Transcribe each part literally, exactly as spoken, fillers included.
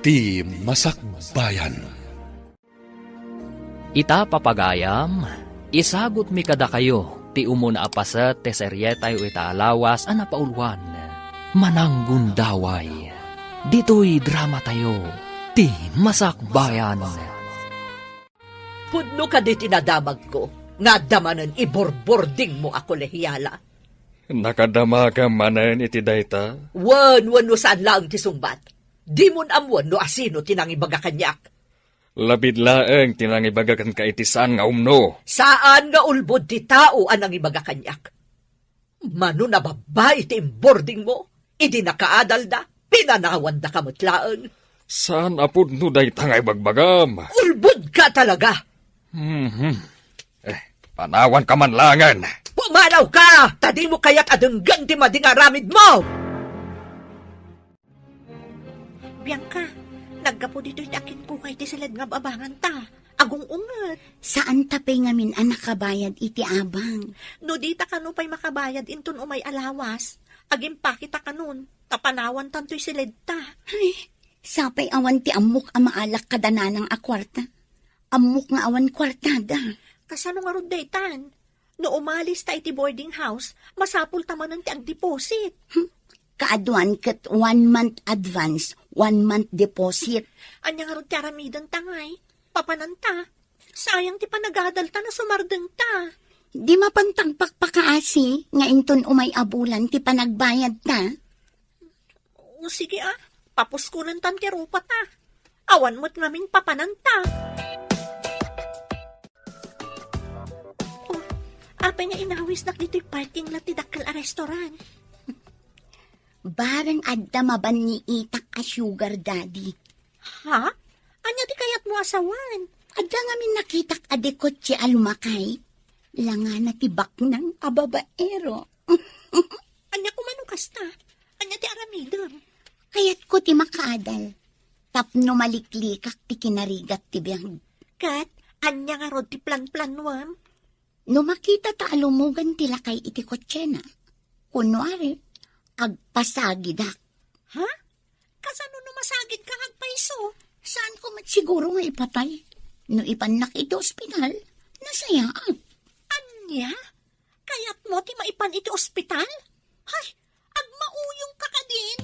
Ti Masakbayan. Ita, papagayam, isagutmi kadakayo ti umuna a paset ti serietayo ita a lawas a napauluan, Mananggundaway. Ditoy dramatayo, Ti Masakbayan. Pudno kadi ti nadamagko nga adda manen iborbordingmo a kolehiala? Nakadamagam manen iti dayta? Wen, wenno saan laeng ti sungbat. Dimon ammoen no asino ti nangibaga kaniak. Labid laeng ti nangibaga kenka iti saan nga umno. Saan nga ulbod ti tao a nangibaga kaniak. Mano a babbai ti imbordingmo, idi nakaadalda, pinanawandaka met laeng. Saan a pudno dayta nga ibagbagam. Ulbodka talaga! Mhm. Eh, panawanka man laengen. Pumanawka! Ta dimo kayat a denggen ti madi nga aramidmo! Bianca, naggapu ditoy ti akinkukay ti siled nga ababanganta. Agung-unget. Saanta pay ngamin a nakabayad iti abang. No dita kano pay makabayad inton umay a lawas, agimpaketa kanon, ta panawantan toy siledta. Ay, sapay awan ti ammok a maalak kada nanang a kuarta. Ammok nga awan kuartada. Kasano ngarud daytan? No umalista iti boarding house, masapulta manen ti agdeposit. Hmm. Kaaduan ket one month advance, one month deposit. Ania ngarud ti aramidenta ngay? Papananta. Sayang ti panagadalta no sumardengta. Di mapan ti agpakpakaasi nga inton umay a bulan ti panagbayadta. O, sige, a. Papuskulentan ti rupata. Awan met ngamin papananta. O, apay nga inawisnak ditoy parking lot ti dakkel a restaurant? Bareng adda mabanniitak a sugar daddy. Ha? Ania ti kayatmo a sawen? Adda ngamin nakitak a dikotse a lumakay. Langana ti baknang a babaero. Ania koma no kasta? Ania ti aramidem? Kayatko ti makaadal. Tapno maliklikak ti kinarigat ti biag. Ket ania ngarud ti planplanuem? No makitata a lumugan ti lakay iti kotsena, kunuari, agpasagidak. Ha? Kasano no masagidka nga agpayso? Saanko met siguro nga ipatay. No ipannak iti ospital, nasayaat. Ania? Kayatmo ti maipan iti ospital? Hay, agmauyongka kadin?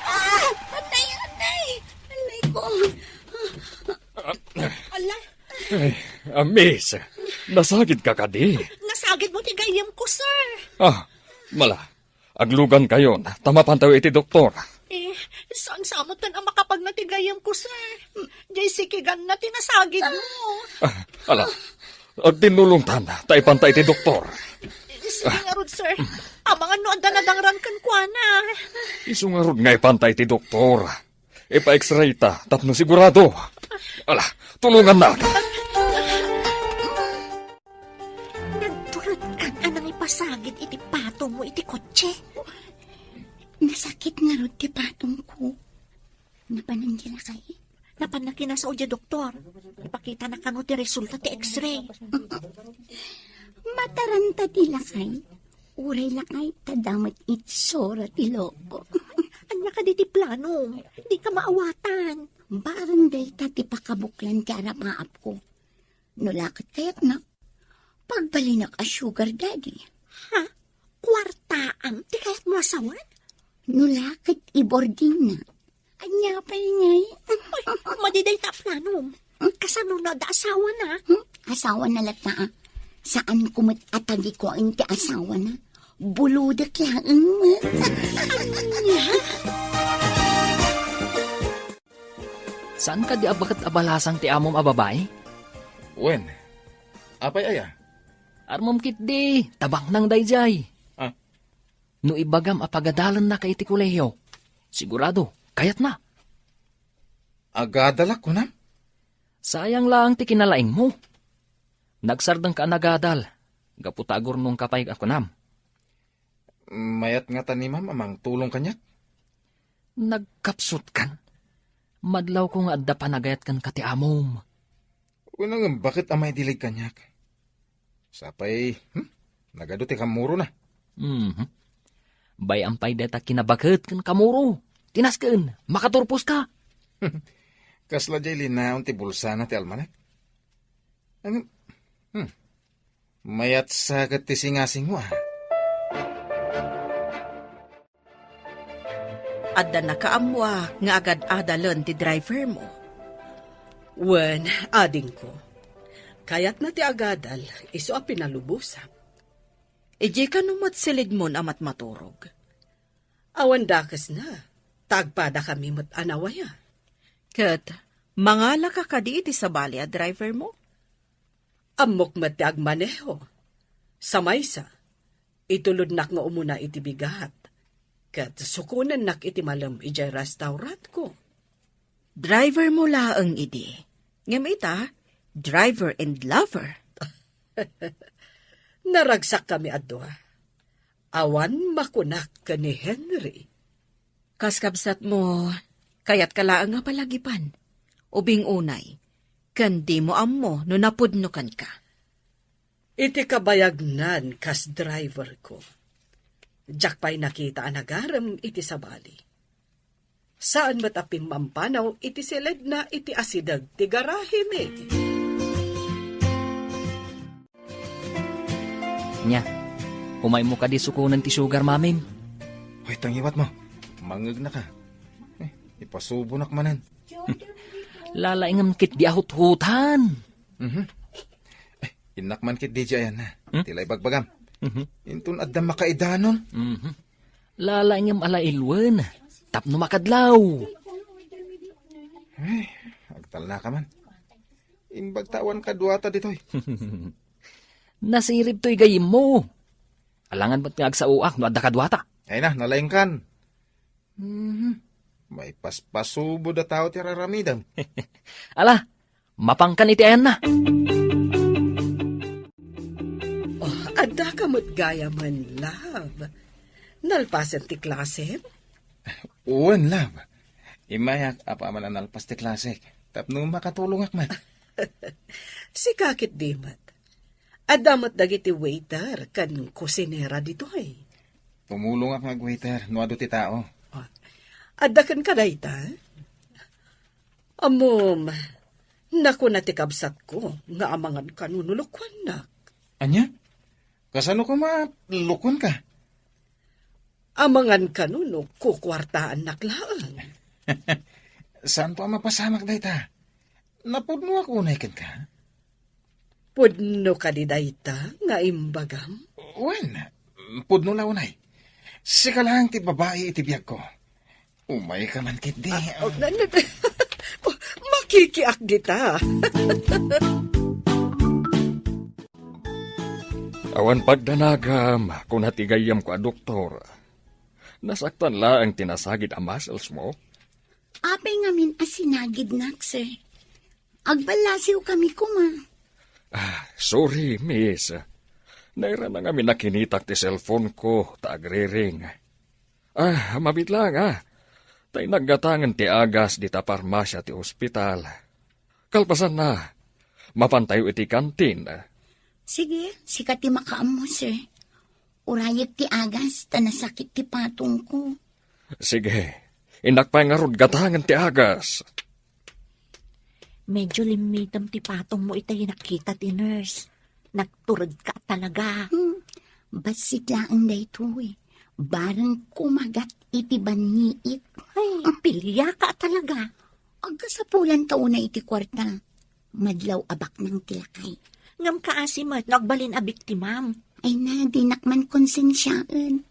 Ah! Atay, atay! Alay ko! Ala! Ay, ah, miss, nasagidka kadi? Nasagidmo ti gayyemko, sir. Ah, mala, aglugankayon, ta mapantayo iti doktor. Eh, saan sa met a makapagna ti gayyemko, sir? Jay sikiganna ti nasagidmo. Ah, ala, agtinnulongtan, ta ipanta iti doktor. Sige ngarud, sir. Amangan no adda nadangran kenkuana. Isu ngarud nga ipanta iti doktor. Ipa-X-ray ta tapno sigurado. Ala, tulongannak. Nagturotkan a nangipasagid iti patongmo iti kotse. Nasakit ngarud ti patongko. Napanan ti lakay? Napanna kinasao diay doktor. Ipakitana kano ti resulta ti X-ray. Mataranta ti lakay. Uray lakay, ta adda met itsura ti loko. Ania kadi ti plano? Dika maawatan. Bareng dayta ti pakabuklan ti arapaapko. No la ket kayatna, pagbalinak a sugar daddy. Ha? Kuartaam ti kayatmo a sawen? No la ket iboardingna. Ania pay ngay? Ay, madi dayta a planom. Kasano no adda asawana? Hmm? Asawana latta, a. Saanko met a tagikuaen ti asawana. Bulodek laeng met. Ania? Saan kadi a baket a balasang ti amom a babai? Wen, apay aya? Armom ketdi, ta baknang daydiay. Ah. No ibagam a pagadalennaka iti kolehio, sigurado, kayatna. Agadalak, kunam? Sayang laeng ti kinalaingmo. Nagsardengka a nagadal, gapu ta agurnongka pay a kunam. Mayat ngata ni Ma'am a mangtulong kaniak? Nagkapsutkan. Madlawko nga adda panagayat kenka ti amom. Wen, ngem baket a maidilig kaniak? Sapay, hmm? Nagadu ti kammurona. Mhm. Bay-am pay dayta kinabaket ken kamuro. Tinasken, makaturposka. Kasla diay linaon ti bulsana ti almanak. Ngem, hmm, mayat sa ket ti singasingmo, a. Adda nakaammoak nga agad-adalen ti driver mo. Wen, adingko, kayatna ti agadal, isu a pinalubosak. Idiay kano met silidmon a matmaturog. Awan dakesna, ta agpadakami met a nawaya. Ket mangalaka kadi iti sabali a driver mo? Ammok met ti agmaneho. Sa maysa, itulodnak nga umuna iti bigat, ket sukonennak iti malem idiay restaurantko. Driver mo laeng idi. Ngem ita, driver and lover. Naragsakkami a dua. Awan makunak ken ni Henry. Kas kabsatmo, kayatka laeng a palagipan. Ubing unay, ken dimo ammo no napudno kenka. Iti kabayagnan kas driver ko, diak pay nakita a nagarem iti sabali. Saan met a pimmampanaw iti siledna iti asideg ti garahemi. Nia, umaymo kadi sukonen ti sugar mamim? Hoy, tangiwat mo. Mangegnaka. Eh, ipasubonak manen. Lalaingem ketdi a huthutan. Mhm. Eh, innak man ketdi diay ayanna. Hmm? Ti la ibagbagam. Mhm. Inton adda makaidanon. Mhm. Lalaingem a la ilwen tapno makadlaw. Eh, agtalnaka man. Imbag ta awan kaduata ditoy. Nasirib toy gayyemmo. Alangan met nga agsaoak no adda kaduata. Ay na, nalaingkan. Mhm. Maipaspasubo da tao ti raramidem. Ala, mapankan iti ayanna. Oh, adda ka met gayamen, love. Nalpasen ti klasem? Wen, love. Immayak a paman a nalpas ti klasek. Tapno makatulongak met. Sika ketdi met. Adda met dagiti waiter ken kusinera ditoy. Tumulongak nga agwaiter no adu ti tao. Ah, adda kenka dayta? Ammom, nakuna ti kabsatko nga amangan kano no lokuannak. Ania? Kasano koma lokuanka? Amangan kano no kukuartaannak laeng. Saanto a mapasamak dayta. Napudnoak unay kenka? Pudno kadi dayta nga imbagam? Wen, pudno la unay. Sika laeng ti babai iti biagko. Umayka man ketdi. Ah, oh, na, na, oh, makikiak dita. Awan pagdanagam, kuna ti gayyemko a doktor. Nasaktan laeng ti nasagid a muscles mo. Apay ngamin a sinagidnak, sir? Agballasiw kami koma. Ah, sorry, miss. Nairana ngamin a kinitak ti cellphone ko ta agriring. Ah, mabiit laeng, ah. Ta innak gatangen ti agas dita parmasia ti ospital. Kalpasanna, mapantayo iti kantin. Sige, sika ti makaammo, sir. Urayek ti agas ta nasakit ti patongko. Sige, innak pay ngarud gatangen ti agas. Medyo limmitem ti patongmo itay nakita ti nurse. Nagturedka talaga. Hmm, bassit laeng daytoy. Bareng kumagat iti banniit. Ay, piliaka talaga. Agkasapulan ta unay iti kuarta. Madlaw a baknang ti lakay. Ngem kaasi met no agbalin a biktimam. Ay na, dinak man konsensiaen.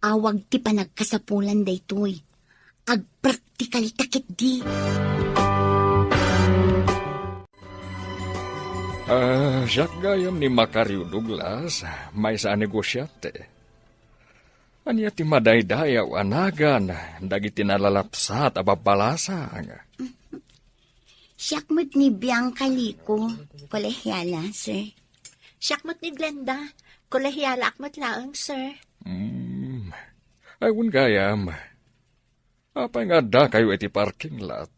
Awag ti panagkasapulan daytoy. Agpraktikal ta ketdi. Ah, siak gayam ni Macario Douglas, maysa a negosiante. Ania ti madaydayaw a nagan dagiti nalalapsat a babbalasang? Siak met ni Bianca Lico, kolehiala, sir. Siak met ni Glenda, kolehialaak met laeng, sir. Hmm. Ay, wen gayam. Apay nga addakayo iti parking lot?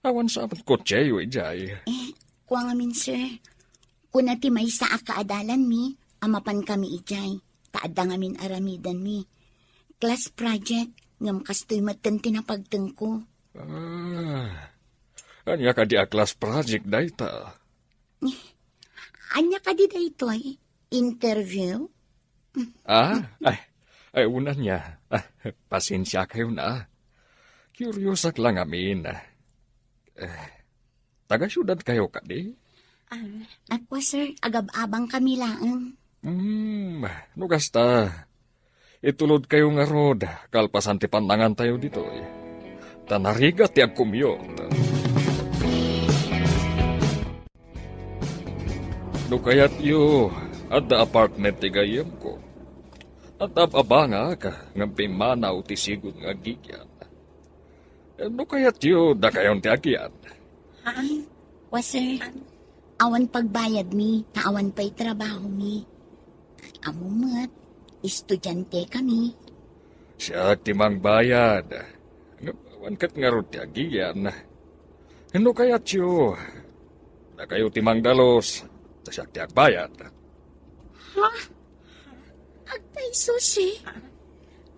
Awan sa met kotseyo idiay. Eh, kua ngamin, sir. Kuna ti maysa a kaadalanmi a mapan kami idiay. Ta adda ngamin aramidenmi. Class project, ngem kastoy metten ti napagtengko. Ah, ania kadi a class project dayta? Ania kadi daytoy? Interview? Ah, ay, ay, unan niya. Ah, pasensiakayon, ah. Curiousak lang amin. Eh, taga-siudad kayo kadi? Ah, ako, sir, agab-abang kami laeng. Hmm, no kasta, itulod kayo ngarud, kalpasan ti pannangan tayo ditoy. Ta narigat ti agkumyot. No kayatyo, adda apartment ti gayyemko. At ababangak, ngem pimmanaw ti sigud nga agigian. No kayatyo, dakayon ti agian. Ha? Wa, sir. Awan pagbayadmi, ta awan pay trabahomi. Ammo met, estudiante kami. Siak ti mangbayad. Ngem awan ket ngarud ti agian. No kayatyo, dakayo ti mangdalus, ta siak ti agbayad. Ha? Agpayso, sir?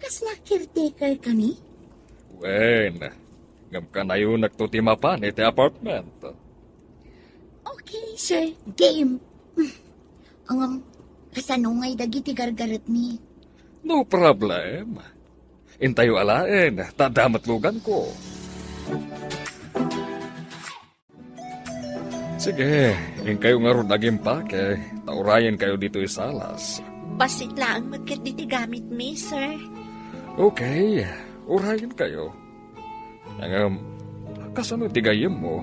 Kasla caretaker kami? Wen, ngem kanayonakto ti mapan iti apartment. Okay, sir. Game. Ngem, kasano ngay dagiti gargaretmi? No problem. Intayo alaen, ta adda met luganko. Sige, inkayo ngarud agimpake, ta urayenkayo ditoy salas. Bassit laeng met ketdi ti gamitmi, sir. Okay, urayenkayo. Ngem, kasano ti gayyemmo?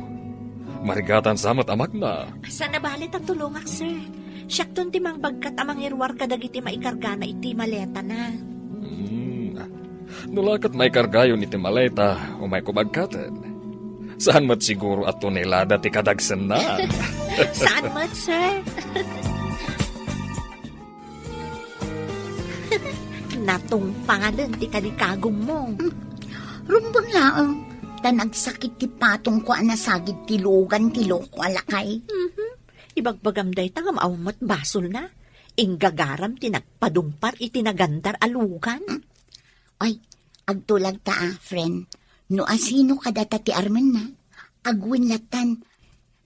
Marigatan sa met a magna. Saan a bale ta tulongak, sir. Siakton ti mangbagkat a mangiruar kadagiti maikargana iti maletana. Hmm. No la ket maikargayon iti maleta, umayko bagkaten. Saan met siguro a tonelada ti kadagsenna. Saan met, sir? Natungpalen ti kalikagummo. Rumbeng laeng, ta nagsakit ti patongko a nasagid ti lugan ti loko a lakay. Mhm. Ibagbagam dayta ngem awan met basolna. Inggagaram ti nagpadumpar iti nagandar a lugan. Ay, agtulagta a, friend. No asino kadata ti armenna, agwen lattan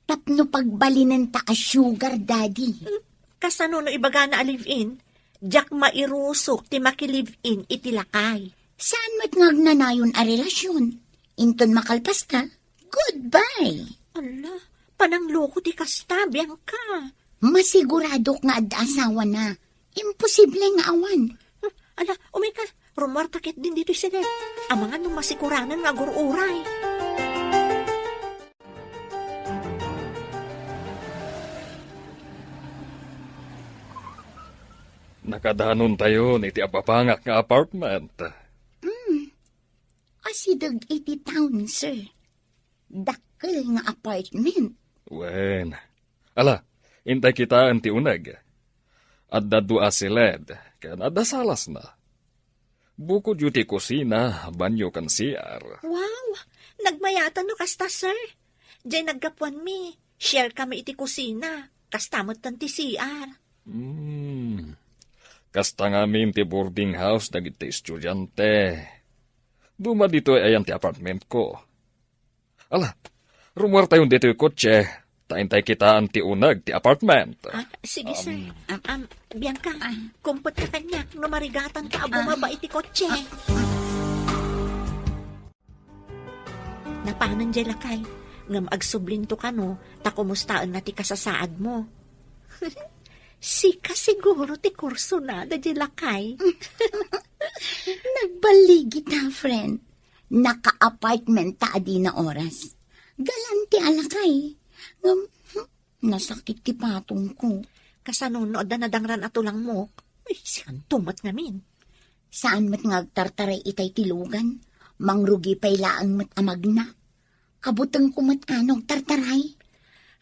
tapno pagbalinenta a sugar daddy. Hmm, kasano no ibagana a live-in? Diak mairusok ti maki-live-in iti lakay. Saan met nga agnanayon a relasyon? Inton makalpasta, goodbye! Ala, panangloko ti kasta, Bianca. Masiguradok nga adda asawana. Imposible nga awan. Hmm, ala, umayka. Rumuarta ketdin ditoy sine. Amangan no masikuranan nga agur-uray. Nakadanontayon iti ababangak nga apartment. Hmm. Asideg iti town, sir. Dakkel nga apartment. Wen. Ala, intay kitaen ti uneg. Adda dua a siled, ken adda salasna. Bukodyo ti kusina, banyo, ken C R. Wow! Nagmayatan no kasta, sir. Diay naggapuanmi, share kami iti kusina. Kasta metten ti C R. Hmm. Kasta ngamin ti boarding house dagiti estudiante. Duma ditoy ayan ti apartmentko. Ala, rumuartayon ditoy kotse, ta intay kitaen ti uneg ti apartment. Ah, sige, sir. Um, Am, Bianca, kumpetka kaniak no marigatanta a bumaba iti kotse. Napanen diay lakay, ngem agsublinto kano ta kumustaenna ti kasasaadmo. Sika siguro ti kursonada diay lakay. Nagballigita, friend. Naka-apartment ta adina oras. Galante a lakay. Ngem, hmm, nasakit ti patongko. Kasano no adda nadangran a tulangmo? Ay, sikanto met ngamin. Saan met nga agtartaray itay ti lugan? Mangrugi pay laeng met a magna. Kabutengko met a no agtartaray.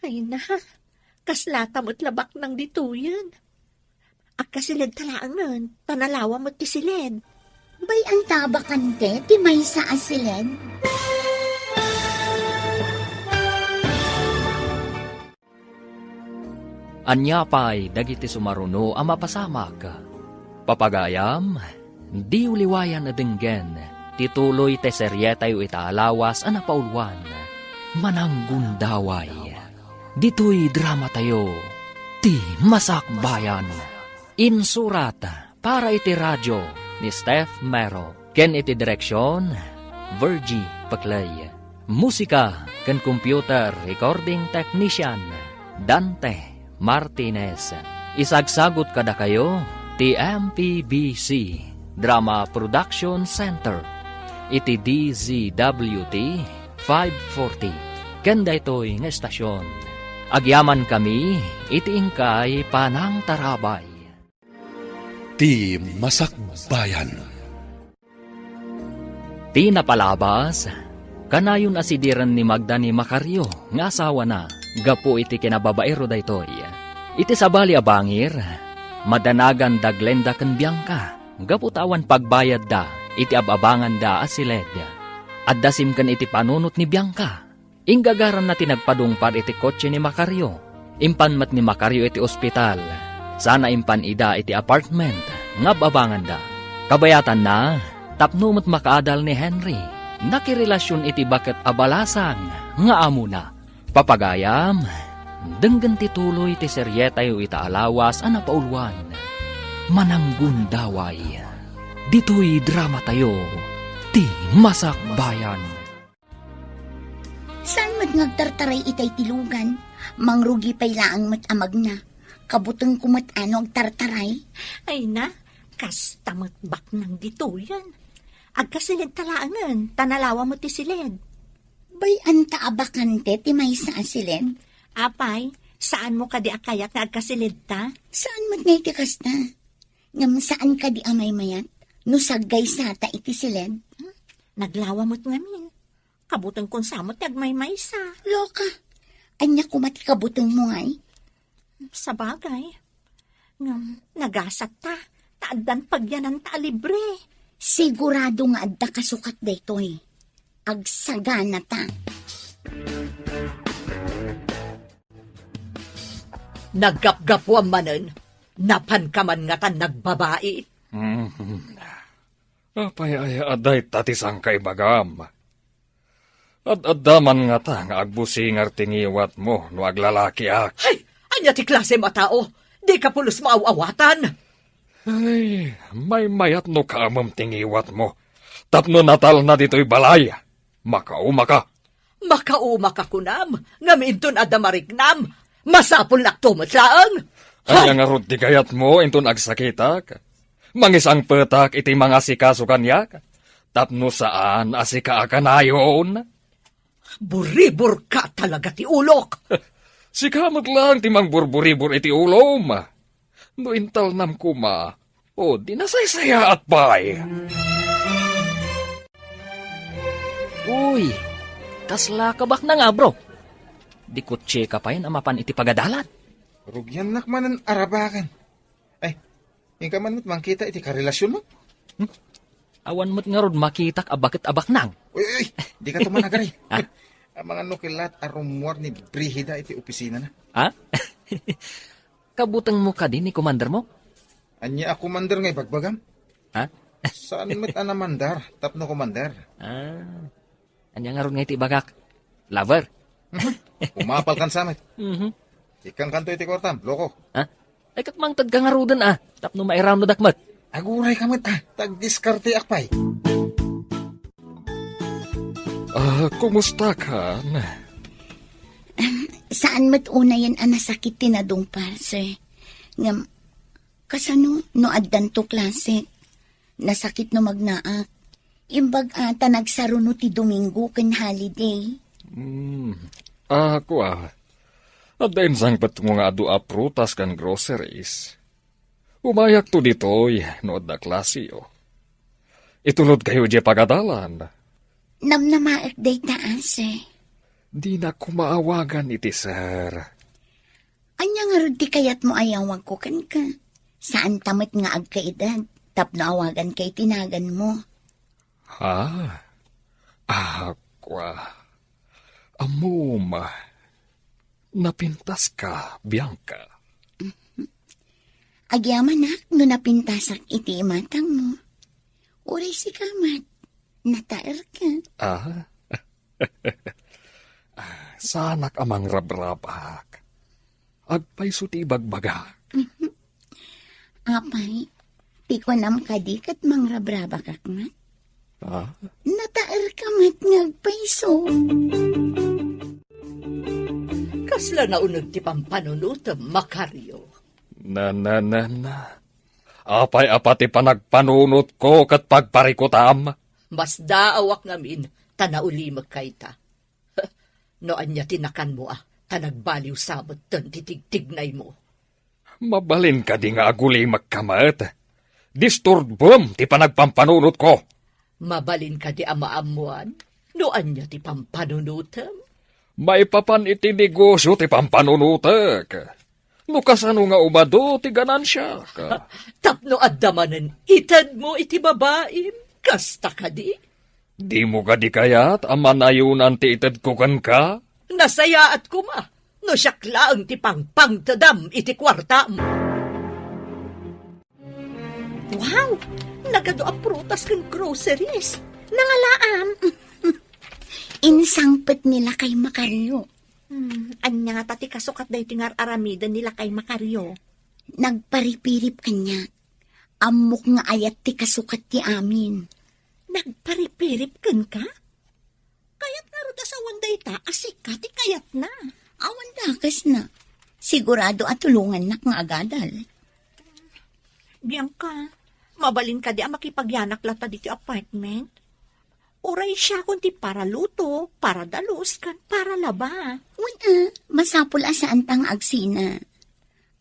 Ay na, kaslata met la baknang ditoyen. Agkasiled ta laengen, ta nalawa met ti siled. Bay-anta a bakante ti maysa a siled. Ania pay dagiti sumaruno a mapasamak? Papagayam, diyo liwayan a denggen ti tuloy ti serietayo ita a lawas a napauluan, Mananggundaway. Ditoy dramatayo, Ti Masakbayan. Insurat para iti radio ni Steph Mero ken iti direksion, Virgie Peclay. Musika ken computer recording technician, Dante Martinez. Isagsagut kadakayo ti M P B C Drama Production Center iti D Z W T five forty ken daytoy nga estasion. Agyamankami iti inkay panangtarabay. Ti Masakbayan. Ti napalabas, kanayon a sidiren ni Magda ni Macario nga asawana gapu iti kinababaero daytoy. Iti sabali a bangir, madanagan da Glenda ken Bianca gapu ta awan pagbayadda iti ab-abanganda a siled. Adda simken iti panunot ni Bianca. Inggagaranna ti nagpadungpar iti kotse ni Macario. Impan met ni Macario iti ospital, sana impan ida iti apartment nga ab-abanganda. Kabayatanna, tapno met makaadal ni Henry, nakirelasion iti baket a balasang nga amona. Papagayam, denggen ti tuloy ti serietayo ita a lawas a napauluan, Mananggundaway. Ditoy dramatayo, Ti Masakbayan. Saan met nga agtartaray itay ti lugan? Mangrugi pay laeng met a magna. Kabutengko met a no agtartaray. Ay na, kasta met baknang ditoyen. Agkasiled ta laengen, ta nalawa met ti siled. Bay-an ta a bakante ti maysa a siled? Apay, saanmo kadi a kayat nga agkasiled ta? Saan met nga iti kasta? Ngem saan kadi a maymayat no saggaysa ta iti siled? Hmm, naglawa met ngamin. Kabutengkon sa met ti agmaymaysa. Loka, ania koma ti kabutengmo ngay? Sabagay. Ngem nagasat ta, ta addan pagyananta a libre. Sigurado nga adda kasukat daytoy. Agsagana ta. Naggapgapuam manen, napanka man ngatan nagbabai. Mhm. Apay aya a dayta ti sangkaibagam? Ad-adda man ngata nga agbusingar ti ngiwatmo no aglalakiak. Ay, ania ti klasem a tao? Dika pulos maaw-awatan. Ay, maymayat no kaamem ti ngiwatmo. Tapno natalna ditoy balay, makaumaka. Makaumaka kunam, ngem inton adda mariknam, masapulnakto met laeng. Ania ngarud ti kayatmo inton agsakitak? Mangisangpetak iti mangasikaso kaniak, tapno saan a sika a kanayon? Buriburka talaga ti ulok. Sika met laeng ti mangburburibur iti ulom. No intalnam koma, o di nasaysayaat pay. Uy, kasla kabaknang a, bro? Di kotseka pay a mapan iti pagadalan. Rugiannak manen arabakan. Ay, inka man met mangkita iti karelasionmo? Hmm? Awan met ngarud makitak a baket a baknang. Uy, uy, dika tumanagari. Ha? Amangan no kellat a rummuar ni Brigida iti opisinana. Ha? Kabutengmo kadi ni komandermo? Ania a komander nga ibagbagam? Ha? Saan met a namandar tapno komander? Ah. Ania ngarud nga iti ibagak? Lover? Umapal kan samet. Mhm. Ikkan kanto iti kuartam, loko. Ha? Ay, ket mangted ka ngaruden, ah, tapno mairamnodak met. Aguray ka met, ah, tagdiskarteak pay. Ah, kumusta kan? Saan met unayen a nasakit ti nadungpar, sir. Ngem, kasano no addanto klase? Nasakit no magnaak. Imbag a ta nagsaruno ti Domingo ken holiday. Hmm. Ah, kua. Adda insangpetmo nga adu a prutas ken groceries. Umayakto ditoy no adda klaseyo. Itulodkayo diay pagadalan. Namnamaek dayta, a, sir. Dinak koma awagan iti sir. Ania ngarud ti kayatmo a yawagko kenka? Saanta met nga agkaedad tapno awaganka iti naganmo. Ha? Ah, kua. Ammom, napintaska, Bianca. Agyamanak no napintasak iti imatangmo. Uray sika met, nataerka. Ah? Ah, saanak a mangrabrabak. Agpayso ti ibagbagak. Apay, ti kunam kadi ket mangrabrabakak met? Ah? Nataerka met nga agpayso. Kasla nauneg ti pampanunotem, Macario? Na, na, na, na. Apay a pati panagpanunotko ket pagparikutam? Masdaawak ngamin ta naulimek kayta. No ania ti nakanmo a, ta nagbaliw sa metten ti tigtignaymo. Mabalin kadi nga agulimekka met? Disturbem ti panagpampanunotko. Mabalin kadi a maammoan no ania ti pampanunotem? Maipapan iti negosio ti pampanunotek. No kasano nga umadu ti ganansiak. Tapno adda manen itedmo iti babaim, kasta kadi? Dimo kadi kayat a manayonan ti itedko kenka? Nasayaat koma no siak laeng ti pangpangtedam iti kuartam. Wow! Nagadu a prutas ken groceries. Nangalaam. Insangpet ni Lakay Macario. Hmm, ania ngata ti kasukat daytoy nga ar-aramiden ni Lakay Macario? Nagparipirip kaniak. Ammok nga ayat ti kasukat ti amin. Nagparipirip kenka? Kayat ngarud a sawen dayta a sika ti kayatna. Awan dakesna. Sigurado a tulongannak nga agadal. Bianca, mabalin kadi a makipagyanak latta ditoy apartment? Uray siakon ti paraluto, paradalus, ken paralaba. Wen a, masapul a saanta nga agsina.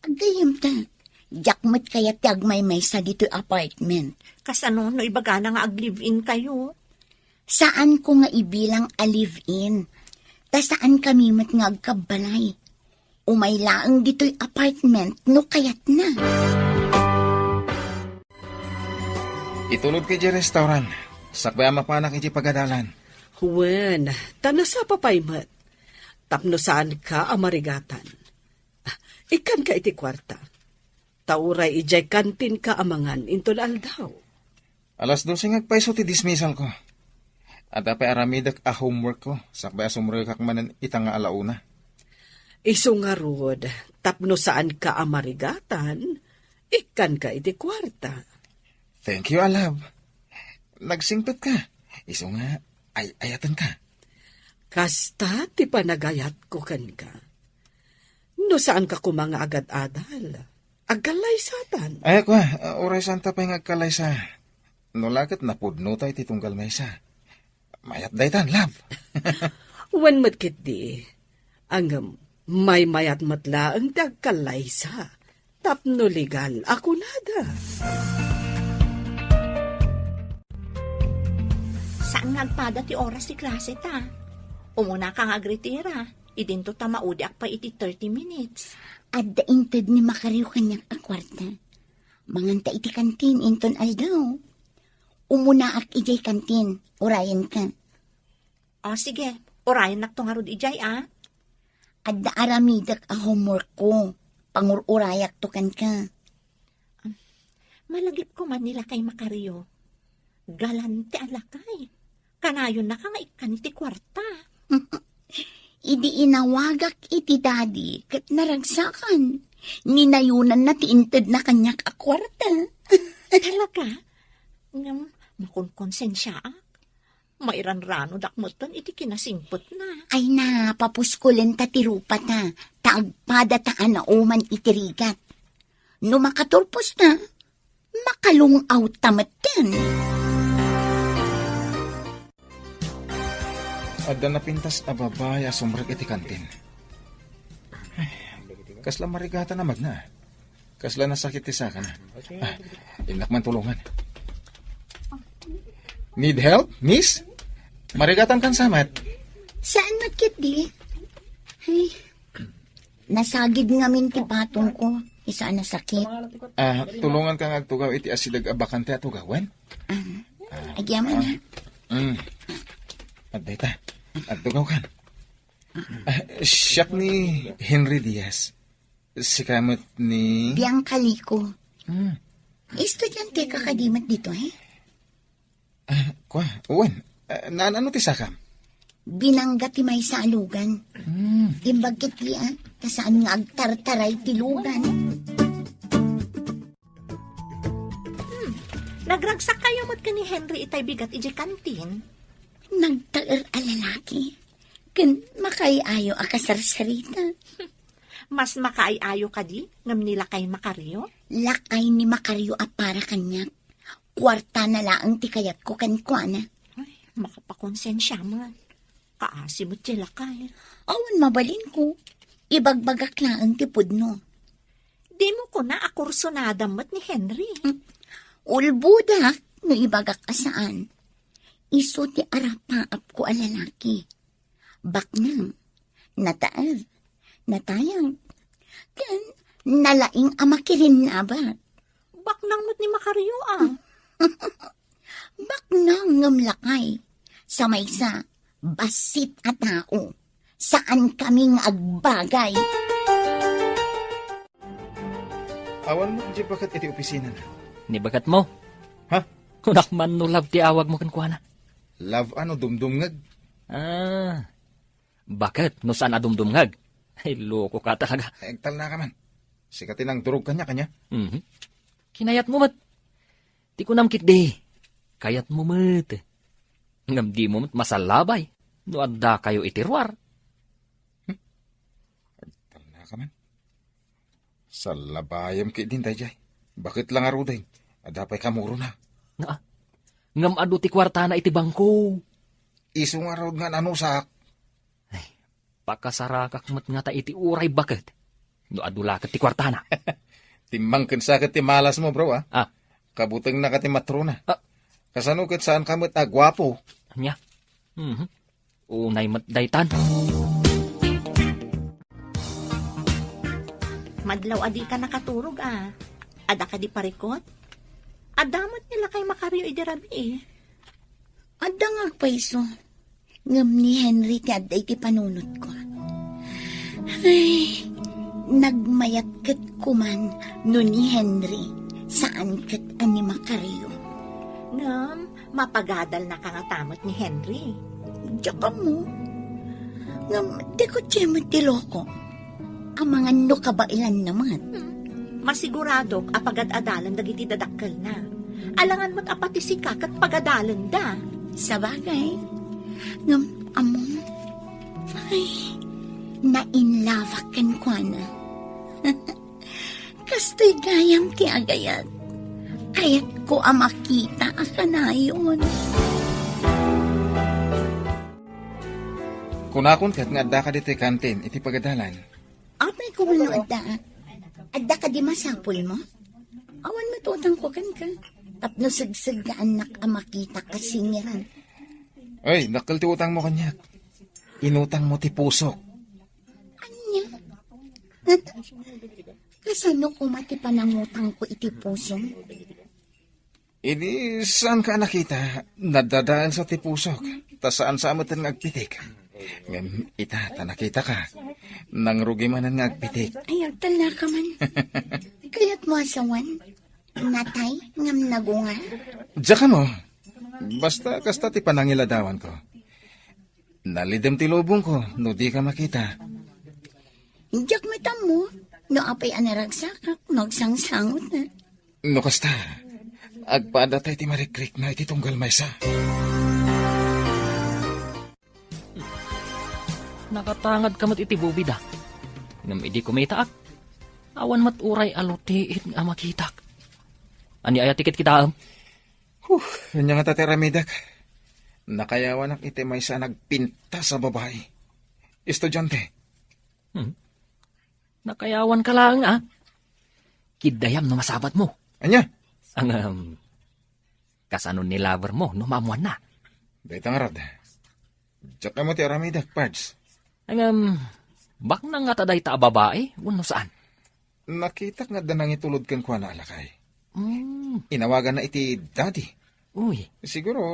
Aggayemta, diak met kayat ti agmaymaysa ditoy apartment. Kasano no ibagana nga ag-live-in kayo? Saanko nga ibilang a live-in. Ta saankami met nga agkabbalay. Umay laeng ditoy apartment no kayatna. Itulodka idiay restaurant. Sakbay a mapanak idiay pagadalan. Wen, ta nasapa pay met. Tapno saanka a marigatan. Ah, ikkanka iti kuarta. Ta uray idiay kantinka a mangan inton aldaw. Alas dose nga agpayso ti dismissalko. Adda pay aramidek a homeworkko, sakbay a sumrekak manen ita nga alauna. Isu ngarud, tapno saanka a marigatan, ikkanka iti kuarta. Thank you, a love. Nagsingpetka. Isu nga, ay-ayatenka. Kasta ti panagayatko kenka. No saanka koma nga agad-adal, agkallaysatan. Ay, kua, uray saanta pay nga agkallaysa. No la ket napudnota iti tunggal maysa. Mayat daytan, love. Wen met ketdi. Ngem, maymayat met laeng ti agkallaysa. Tapno legal a kunada. Saan nga agpada ti oras ti klase ta? Umuna ka nga agretira. Idinto ta maudiak pay iti thirty minutes. Adda inted ni Macario kaniak a kuarta. Manganta iti kantin inton aldaw. Umunaak idiay kantin, urayenka. O, sige, urayennakto ngarud idiay, a. Adda aramidek a homeworkko. Pangur-urayakto kenka. Malagipko man ni Lakay Macario. Galante a lakay. Kanayonnaka nga ikkan iti kuarta. Idi inawagak iti daddy ket naragsakan. Ninayonanna ti intedna kaniak a kuarta. Talaga? Ngem, makonkonsensiaak. Mairanranodak metten iti kinasingpetna. Ay na, papuskolenta ti rupata, ta agpadata a nauman iti rigat. No makaturposta, makalung-awta metten. Adda napintas a babai a sumrek iti kantin. Ay, kasla marigatan a magna. Kasla nasakit ti sakana. Ah, innak man tulongan. Need help, miss? Marigatan kan samat. Saan met ketdi? Ay, nasagid ngamin ti patongko. Isu a nasakit. Ah, tulonganka nga agtugaw iti asideg a bakante a tugawen? Ah, agyaman, ah. Mm. Adda ita. Agtugawkan. Ah, siak ni Henry Diaz. Sika met ni Bianca Lico. Hmm. Estudiante ka kadi met ditoy? Ah, kua, wen. Ah, naan-ano ti sakam? Binangga ti maysa a lugan. Hmm. Imbag ket di, ah, ta saan nga agtartaray ti lugan. Hmm. Nagragsak kayo met ken ni Henry itay bigat idiay kantin? Nagtaer a lalaki. Ken makaay-ayo a kasarsarita. Mas makaay-ayo kadi ngem ni lakay Macario? Lakay ni Macario a para kaniak. Kuartana laeng ti kayatko kenkuana. Ay, makapakonsensia man. Kaasi met ti lakay. Awan mabalinko. Ibagbagak laeng ti pudno. Dimo kuna a kursunada met ni Henry? Hmm. Ulbodak no ibagak a saan. Isu ti arapaapko a lalaki. Baknang, nataer, natayang, ken nalaing a makirinnabak. Baknang met ni Macario, ah. Baknang ngem lakay. Sa maysa, bassit a tao. Saan kami nga agbagay. Awan met di baket iti opisinana. Ni baketmo? Ha? Kunak man no love ti awagmo kenkuana. Love a no dumdumngeg? Ah, baket no saan a dumdumngeg? Ay, loko ka talaga. Agtalna ka man. Sika ti nangdurog kaniak, ania? Mhm. Kinayatmo met. Ti kunam ketdi, kayatmo met. Ngem dimo met masallabay no addakayo iti ruar. Hmm? Agtalna ka man. Sallabayam ketdin daydiay. Baket la ngaruden, adda pay kamurona. Nga, ngem adu ti kuartana iti bangko. Isu ngarud nga nanusak. Ay, pakasarakak met ngata iti uray baket no adu la ket ti kuartana. Timmangken sa ket ti malasmo, bro, ah. Ah. Kabutengna ka ti matrona. Ah. Kasano ket saan ka met a guapo? Ania? Mhm. Unay met daytan. Madlaw a dika nakaturog, ah. Adda kadi parikut? Adda met ni lakay Macario idi rabii. Adda nga agpayso. Ngem ni Henry ti adda iti panunotko. Ay, nagmayat ket kuman no ni Henry, saan ket a ni Macario. Ngem, mapagadalnaka ngata met ni Henry. Diak ammo. Ngem, di kutse met ti loko. Amangan no kabaelanna met. Hmm. Masiguradok a pagad-adalen dagiti dadakkelna. Alangan met a pati sika ket pagadalenda. Sabagay. Ngem, ammom, ay, nainlabak kenkuana. Kastoy gayam ti agayat. Kayatko a makita a kanayon. Kunakon ket nga addaka ditoy kantin iti pagadalan. Apay ko no adda. Adda kadi masapulmo? Awan met utangko kenka. Tapno segseggaannak a makita a singiran. Ay, dakkel ti utangmo kaniak. Inutangmo ti pusok. Ania? Kasano koma ti panangutangko iti pusom? Idi saanka a nakita, nadadaelsa ti pusok, ta saansa a metten nga agpitik. Ngem ita, ta nakitaka, nangrugi manen nga agpitik. Ay, agtalnaka man. Kayatmo a sawen? Natay ngem nagungar? Diak ammo. Basta kasta ti panangiladawanko. Nalidem ti lubongko no dika makita. Diak met ammo no apay a naragsakak no agsangsangotna. No kasta, agpaadda tay ti marikrikna iti tunggal maysa. Nakatangadka met iti bubida. Ngem idi kumitaak, awan met uray a lutiit nga makitak. Ania aya ti kitkitaem? Huh, ania ngata ti aramidek? Nakayawanak iti maysa a nagpintas a babai. Estudiante. Hmm. Nakayawanka laeng, a. Kiddayam no masabatmo. Ania? Ngem, kasano ni lovermo no maammoanna? Dayta ngarud. Diak ammo ti aramidek, Pards. Ngem, baknang ngata dayta a babai, wenno saan? Nakitak nga adda nangitulod kenkuana a lakay. Hmm. Inawaganna iti daddy. Uy. Siguro,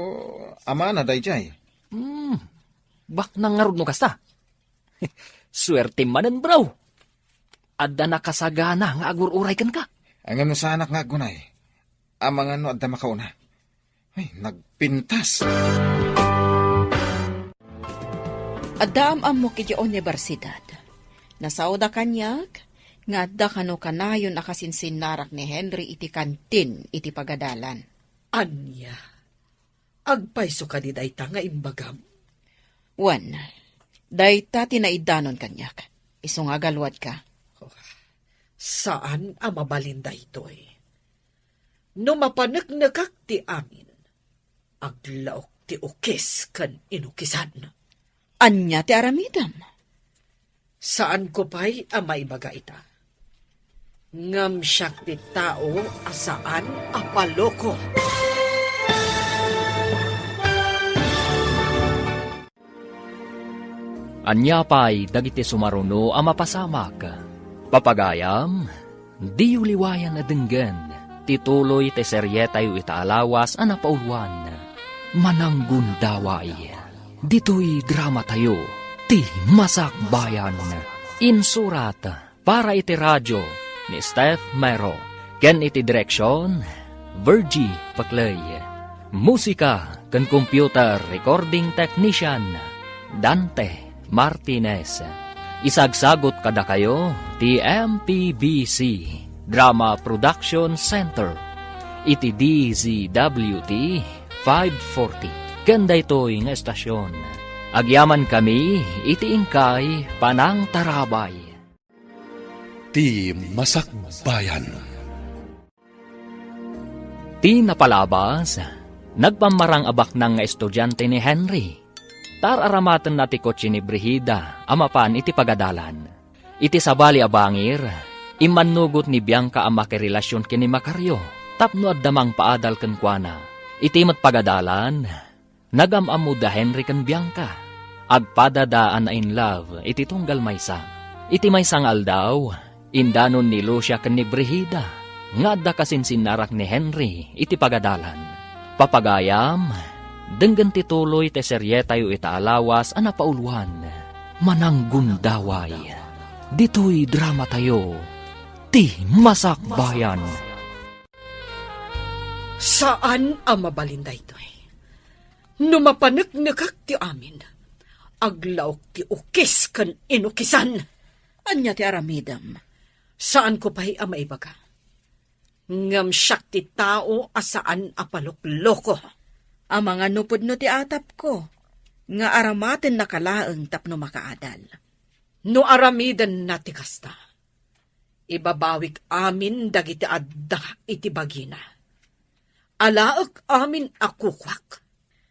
amana daydiay. Hmm. Baknang ngarud no kasta. Suertem manen, bro. Adda nakasagana nga agur-uray kenka. Ngem no saanak nga aggunay, amangan no adda makauna. Ay, nagpintas. Adda am-ammok iti universidad. Nasaoda kaniak nga adda kano kanayon a kasinsinnarak ni Henry iti kantin iti pagadalan. Ania? Agpayso kadi dayta nga imbagam? Wen, dayta ti naidanon kaniak. Isu nga agaluadka. Saan a mabalin daytoy. No mapaneknekak ti amin, aglaok ti ukis ken inukisan. Ania ti aramidem? Saanko pay a maibaga ita. Ngem siak ti tao a saan a paloko. Ania pay dagiti sumaruno a mapasamak? Papagayam, diyo liwayan a denggen ti tuloy ti serietayo ita a lawas a napauluan, Mananggundaway. Ditoy dramatayo, ti Masakbayan. Insurat para iti radio ni Steph Mero, ken iti direksion, Virgie Paclay. Musika ken computer recording technician, Dante Martinez. Isagsagot kadakayo ti M P B C Drama Production Center iti D Z W T five forty. Ken daytoy nga estasion, agyamankami iti inkay panangtarabay. Ti Masakbayan. Ti napalabas, nagpammarang a baknang nga estudiante ni Henry. Taar-aramatenna ti kotse ni Brigida a mapan iti pagadalan. Iti sabali a bangir, immannugot ni Bianca a makirelasion ken ni Macario tapno adda mangpaadal kenkuana. Iti met pagadalan, nagam-ammo da Henry ken Bianca. Agpadada a na-in love iti tunggal maysa. Iti maysa nga aldaw, indanon ni Lucia ken ni Brigida nga adda kasinsinnarak ni Henry iti pagadalan. Papagayam, denggen ti tuloy ti serietayo ita a lawas a napauluan, Mananggundaway. Ditoy dramatayo, ti Masakbayan. Saan a mabalin daytoy. No mapaneknekak ti amin, aglaok ti ukis ken inukisan. Ania ti aramidem? Saanko pay a maibaga. Ngem siak ti tao a saan a palokloko. Amangan no pudno ti atapko, nga aramatennaka laeng tapno makaadal. No aramidenna ti kasta, ibabawik amin dagiti adda iti bagina. Alaek amin a kukuak.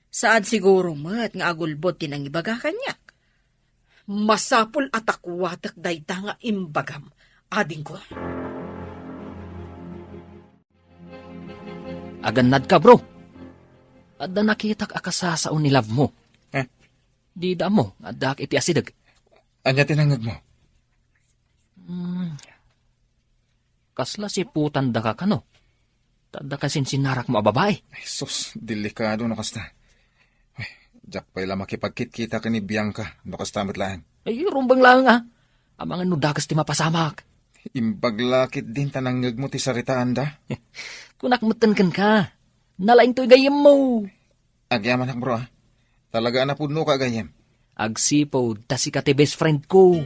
Saan siguro met nga agulbod ti nangibaga kaniak. Masapul a takuatek dayta nga imbagam, adingko. Agannadka, bro. Adda nakitak a kasasao ni love mo. Eh? Dida ammo nga addaak iti asideg. Ania ti nangngegmo? Hmm. Kasla siputandaka kano? Ta adda kasinsinnarakmo a babai. Ay, sus, delikado no kasta. Ay, diak pay la makipagkitkita ken ni Bianca no kasta met laeng. Ay, rumbeng laeng a. Amangan no dakes ti mapasamak. Imbag la ketdin ta nangngegmo ti saritaanda. Kunak metten kenka. Nalaing toy gayyemmo. Agyamanak, bro, a. Talaga a napudnoka a gayyem. Agsipud ta sika ti best friend ko.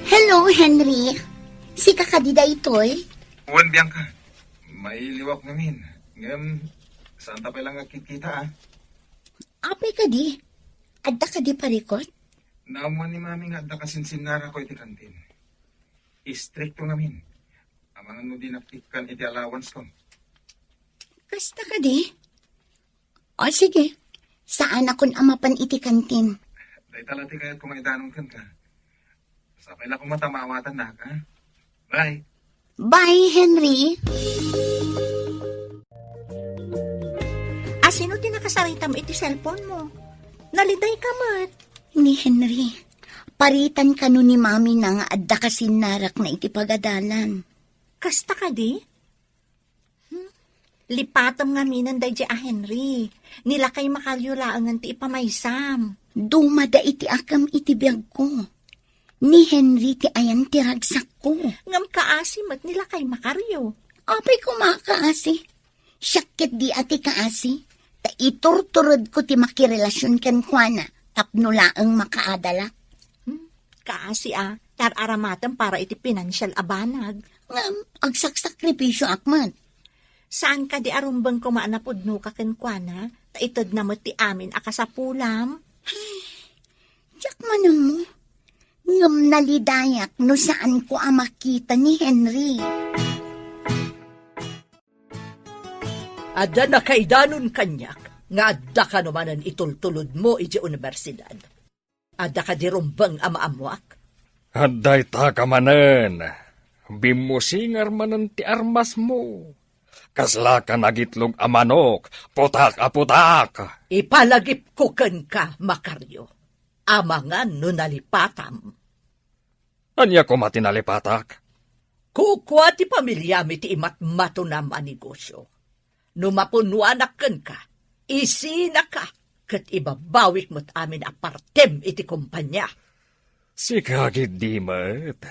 Hello, Henry. Sika kadi daytoy? Wen, Bianca. Mailiwak ngamin. Ngem, saanta pay la nga agkitkita, a. Apay kadi? Adda kadi parikut? Naammuan ni Mami nga adda kasinsinnarako iti kantin. Istrikto ngamin. Amangan no dinak tikkan iti allowance ko. Kasta kadi? O, sige. Saanakon a mapan iti kantin. Dayta la ti kayatko nga idanon kenka. Sapay la koma ta maawatannak, a? Bye. Bye, Henry. Asino ti nakasaritam iti cellphone mo? Naliday ka met. Ni Henry, paritan kano ni Mami na nga adda kasinnarakna iti pagadalan. Kasta kadi? Hmm? Lipatem ngaminen daydi a Henry. Ni lakay Macario laengen ti ipamaysam. Dumada iti akem iti biagko. ni Henry ti ayan ti ragsakko. Ngem kaasi met ni lakay Macario. Apay koma a kaasi? Siak ketdi a ti kaasi, ta iturturedko ti makirelasion kenkuana tapno laeng makaadalak. Hmm, kaasi a, tar-aramatem para iti pinansial a banag. Ngem, agsaksakripisioak met. Saan kadi a rumbeng koma a napudnoka kenkuana, ta itedna met ti amin a kasapulam? Diak manammo. Ngem nalidayak no saanko a makita ni Henry. Adda nakaidanon kaniak nga adda kano manen itultulodmo idiay universidad. Adda kadi rumbeng a maammoak? Adda ita ka manen. Bimmusingar manen ti armasmo. Kasla ka nagitlog a manok, putak a putak! Ipalagipko kenka, Macario. Amangan no nalipatam. Ania koma ti nalipatak? Kukua ti pamiliami ti imatmatonam a negosio. No mapunnoanak kenka, isinaka ket ibabawik met amin a partem iti kompania. Sika ketdi met.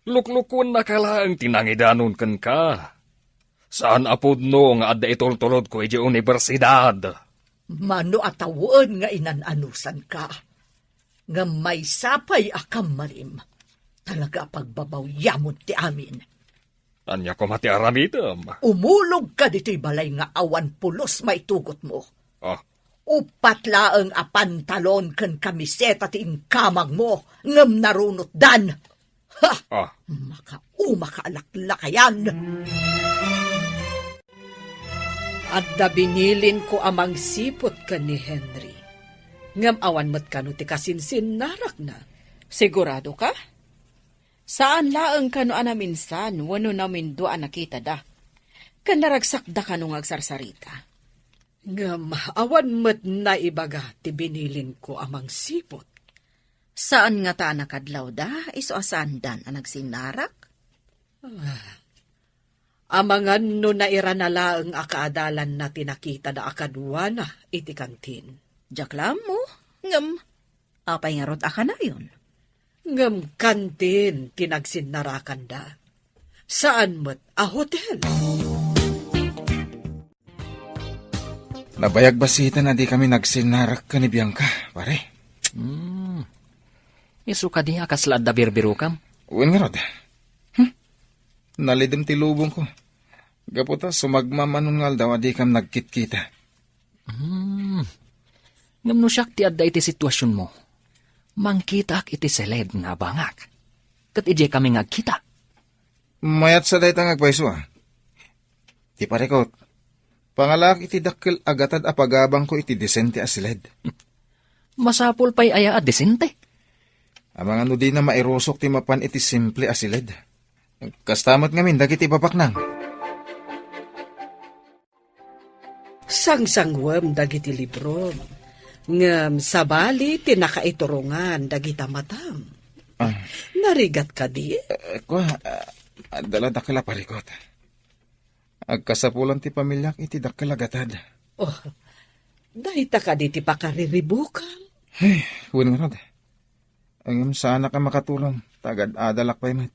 Luklukuennaka laeng ti nangidanon kenka. Saan a pudno nga adda itultulodko idiay universidad. Mano a tawen nga inan-anusanka. Ngem maysa pay a kammalim. Talaga a pagbabawyamon ti amin. Ania koma ti aramidem? Umulogka ditoy balay nga awan pulos maitugotmo. Ah. Uppat laeng a pantalon ken kamiseta ti inkamangmo, ngem narunotdan. Ha! Ah. Makaumaka a laklakayan! Adda binilinko a mangsiput ken ni Henry. Ngem awan met kano ti kasinsinnarakna. Sigurado ka? Saan laeng kano a naminsan wenno namindua a nakitada. Ken naragsakda kano nga agsarsarita. Ngem awan met naibaga ti binilinko a mangsiput. Saan ngata a nakadlawda, isu a saandan a nagsinnarak? Ah, amangan no nairana laeng a kaadalanna ti nakitada a kaduana iti kantin. Diak la ammo, ngem apay ngarud a kanayon? Ngem kantin ti nagsinnarakanda. Saan met a hotel. Nabayag basiten a di kami nagsinnarak ken ni Bianca, pare. Hmm. Isu kadi a kasla adda birbirokam? Wen ngarud. Hmm. Nalidem ti lubongko. Gapu ta sumagmamano nga aldaw a dikam nagkitkita. Hmm. Ngem no siak ti adda iti situasionmo, mangkitaak iti siled nga abangak. Ket idiay kami nga agkita. Mayat sa dayta nga agpayso, a. Ti parikot, pangalaak iti dakkel a gatad a pagabangko iti disente a siled. Masapul pay aya a disente? Amangan no dina mairusok ti mapan iti simple a siled. Kasta met ngamin dagiti ipapaknang. Sangsangwem dagiti librom, ngem sabali ti nakaiturongan dagita matam. Ah. Narigat kadi? Eh, kua, ah, adda la dakkel a parikot. Agkasapulan ti pamiliak iti dakkel a gatad. Oh, dayta kadi ti pakariribukam? Ay, wen ngarud. Ngem saanak a makatulong, ta agad-adalak pay met.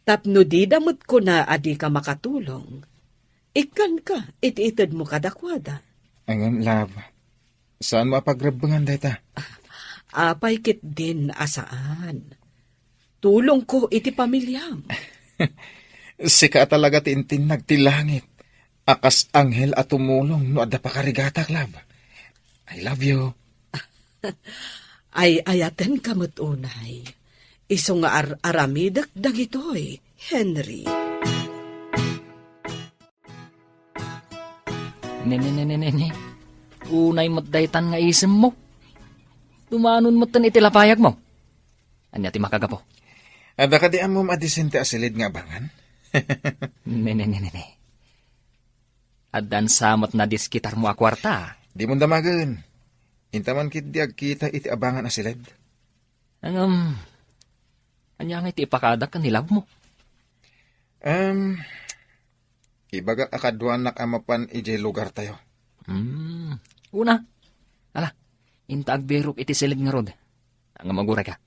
Tapno dida met kuna a dika makatulong, ikkanka iti itedmo kadakuada. Ngem, love, saanmo a pagrebbengan dayta? Apay ketdin a saan? Tulongko iti pamiliam. Sika a talaga ti intinnag ti langit a kas anghel a tumulong no adda pakarigatak, love. I love you. Ay-ayatenka met unay. Isu nga ar-aramidek dagitoy, Henry. Ne, ne, ne, ne, ne, ne. Unay met daytan nga isemmo. Dumanon metten iti lapayagmo. Ania ti makagapu? Adda kadi ammom a disente a siled nga abangan? Ne, ne, ne, ne, ne. Addan sa met nadiskitarmo a kuarta. Dimon damagen. Inta man ketdi agkita iti abangan a siled. Ngem, ania ngay ti ipakadak ken ni love mo? Em, ibagak a kaduanak a mapan idiay lugartayo. Hmm, una. Ala, inta agbirok iti siled ngarud. Ngem agurayka.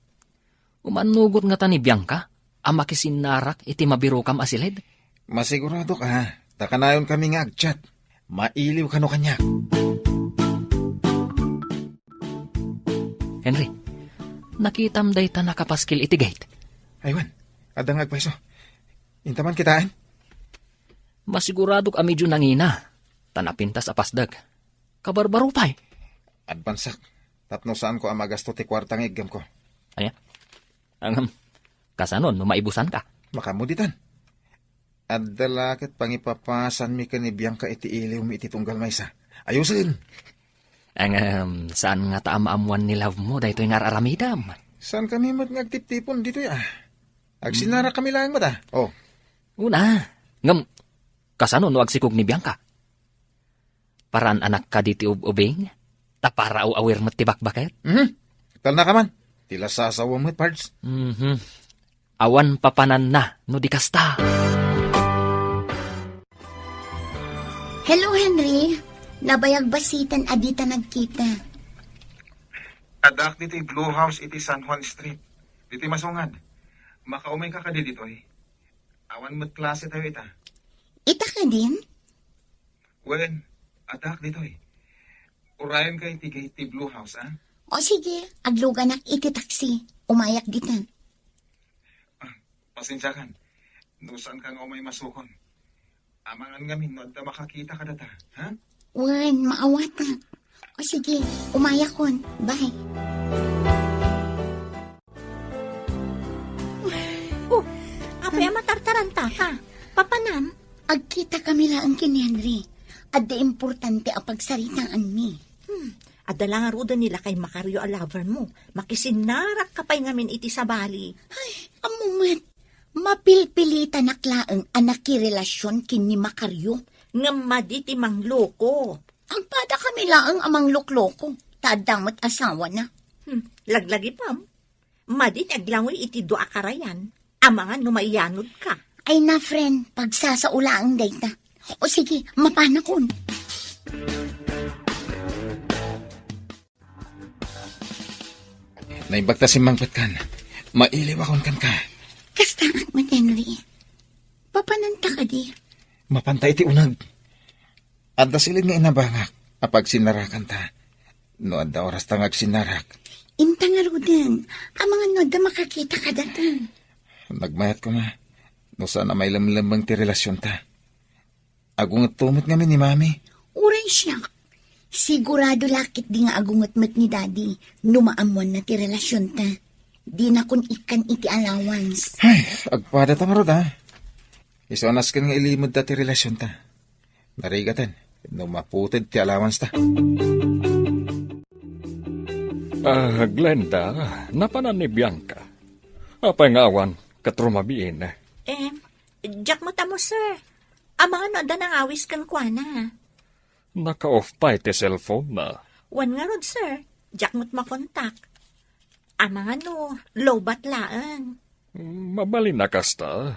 Umannugot ngata ni Bianca a makisinnarak iti mabirokam a siled? Masiguradok a, ta kanayonkami nga agchat. Mailiw kano kaniak. Henry, nakitam dayta nakapaskil iti gate? Aywan, adda nga agpayso. Intaman kitaen? Masiguradok a medyo nangina, ta napintas a pasdek. Kabarbaro pay. Adbansak, tapno saanko a magasto ti kuarta nga iggemko. Aya? Ngem, kasano no maibusanka? Makaammo ditan. Adda la ket pangipapasanmi ken ni Bianca iti iliwmi iti tunggal maysa. Ayusen! Ngem, saan ngata a maammoan ni love mo daytoy nga ar-aramidem? Saankami met nga agtiptipon ditoy, a? Agsinnarakami laeng met, a? Oh. Una, ngem, kasano no agsikog ni Bianca? Paraan-anak kadi ti ub-ubing, ta para aw-awir met ti bakbaket? Mhm. Talna ka man. Ti lasasawam met, Pards. Mhm. Awan papananna no di kasta. Hello, Henry. Nabayag bassitan a dita nagkita. Addaak ditoy Blue House iti San Juan Street. Ditoy masungad. Makaumayka kadi ditoy? Awan met klase tayo ita. Ita kadin? Wen, addaak ditoy. Urayenka iti gate ti Blue House, a? O sige, agluganak iti taksi. Umayak dita. Ah, pasensiakan. No saanka nga umay masukon. Amangan ngamin no adda makakita kadata, ha? Wen, maawatak. O sige, umayakon. Bye. Oh, apay a matartarantaka? Papanam? Agkitakami laeng ken ni Henry. Adda importante a pagsaritaanmi. Hmm, adda la ngaruden ni lakay Macario a lover mo. Makisinnarakka pay ngamin iti sabali. Ay, ammo met. Mapilpilitanak laeng a nakirelasion ken ni Macario. Ngem madi ti mangloko. Agpadakami laeng a manglokloko, ta adda met asawana. Hmm, laglagipem. Madi ti aglangoy iti dua a karayan. Amangan no maiyanodka. Ay na, friend, pagsasao laeng dayta. O sige, mapanakon. Naimbag ta simmangpetkan. Mailiwakon kenka. Kastaak met, Henry. Papananta kadi? Mapanta iti uneg. Adda siled nga inabangak a pagsinnarakanta. No adda orasta nga agsinnarak. Inta ngaruden, amangan no adda makakita kadata. Nagmayat koma, no saan a mailemlemmeng ti relasionta. Agungetto met ngamin ni Mami. Uray siak. Sigurado la ketdi nga agunget met ni Daddy no maammoanna ti relasionta. Dinakon ikkan iti allowance. Ay, agpada ta ngarud, a. Isu a nasken nga ilimedda ti relasionta. Narigaten no maputed ti allowance ta. Ah, Glenda, napanan ni Bianca. Apay nga awan ket rumabiin? Em, diak met ammo, sir. Amangan no adda nangawis kenkuana. Naka-off pay ti cellphone na. Wen ngarud, sir. Diak met makontak. Amangan no lowbat laeng. Mabalin a kasta.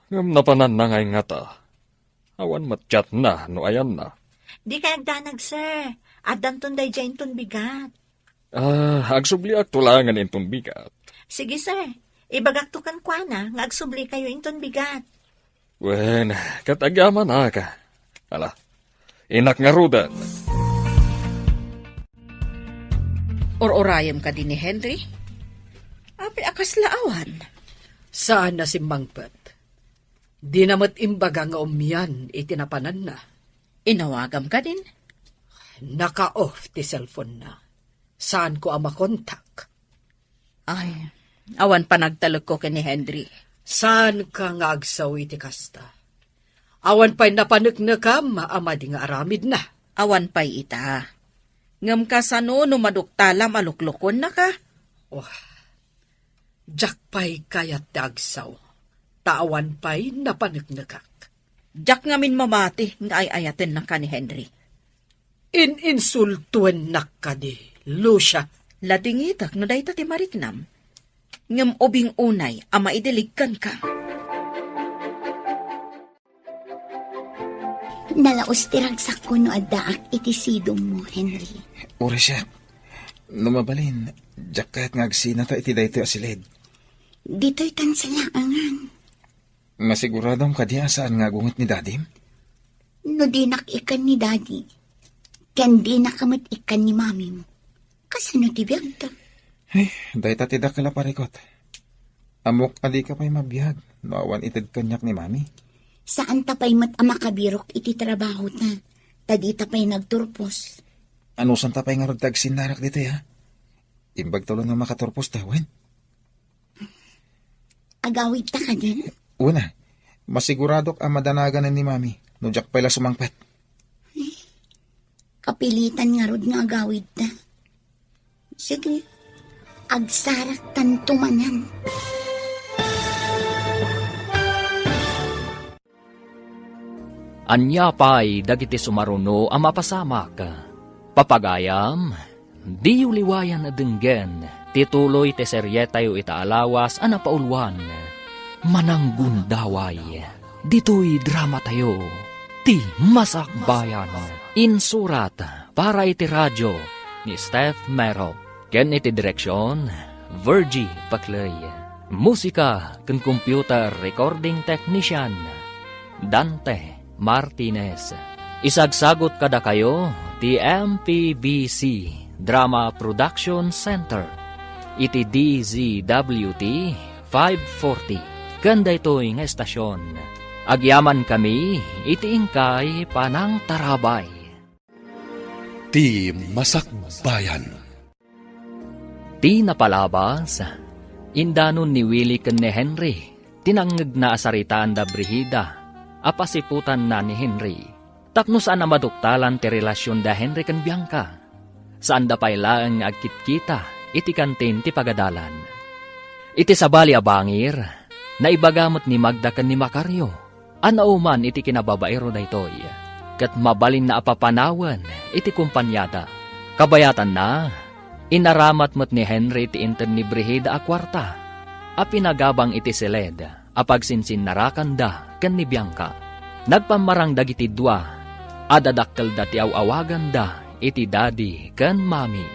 Ngem napananna ngay ngata. Awan met chatna no ayanna. Dikay agdanag, sir. Addanton daydiay inton bigat. Ah, agsubliakto laengen inton bigat. Sige, sir. Ibagakto kenkuana nga agsublikayo inton bigat. Wen, ket agyamanak. Ala, inak ngaruden. Ur-urayem kadi ni Henry? Apay a kasla awan? Saan a simmangpet. Dina met imbaga nga umian iti napananna. Inawagam kadin? Naka-off ti cellphone na. Saanko a makontak. Ay, awan panagtalekko ken ni Henry. Saanka nga agsaw iti kasta? Awan pay napaneknekam a madi nga aramidna. Awan pay ita. Ngem kasano no maduktalam a luklukonnaka? Wah, diak pay kayat ti agsaw, ta awan pay napaneknekak. Diak ngamin mamati nga ay-ayatennaka ni Henry. In-insultuennak kadi, Lucia? Ladingitak no dayta ti mariknam. Ngem ubing unay a maidilig kenka. Nalaus ti ragsakko no addaak iti sidongmo, Henry. Uray siak. No mabalin, diak kayat nga agsinata iti daytoy a siled. Ditoy tan salaangan. Masiguradom kadi a saan nga agunget ni Dadim? No dinak ikkan ni Dadi, ken dinak met ikkan ni Mamim, kasano ti biagta? Ay, dayta ti dakkel a parikot. Ammok a dika pay mabiag no awan ited kaniak ni Mami. Saanta pay met a makabirok iti trabahota, ta dita pay nagturpos. Anusanta pay ngarud ti agsinnarak ditoy, a? Imbag tulo no makaturpos ta, wen? Agawidta kadi? Wen a, masiguradok a madanaganen ni Mami no diak pay la sumangpet. Kapilitan ngarud nga agawidta. Sige, agsaraktanto manen. Ania pay dagiti sumaruno a mapasamak? Papagayam, diyo liwayan a denggen ti tuloy ti serietayo ita a lawas a napauluan, Mananggundaway. Ditoy dramatayo, Ti Masakbayan. Insurat para iti radio ni Steph Mero, ken iti direksion, Virgie Paclay. Musika ken computer recording technician, Dante Martinez. Isagsagut kadakayo ti M P B C Drama Production Center iti D Z W T five forty. Ken daytoy nga estasion, agyamankami iti inkay panangtarabay. Ti Masakbayan. Ti napalabas, indanon ni Willie ken ni Henry ti nangngegna a saritaan da Brigida a pasiputanna ni Henry. Tapno saan a maduktalan ti relasion da Henry ken Bianca, saanda pay laeng nga agkitkita iti kantin ti pagadalan. Iti sabali a bangir, naibaga met ni Magda ken ni Macario a nauman iti kinababaero daytoy, ket mabalinna a papanawen iti kompaniada. Kabayatanna, inaramat met ni Henry ti inted ni Brigida a kuarta a pinagabang iti siled a pagsinsinnarakanda ken ni Bianca. Nagpammarang dagiti dua a dadakkelda ti aw-awaganda iti daddy ken mommy.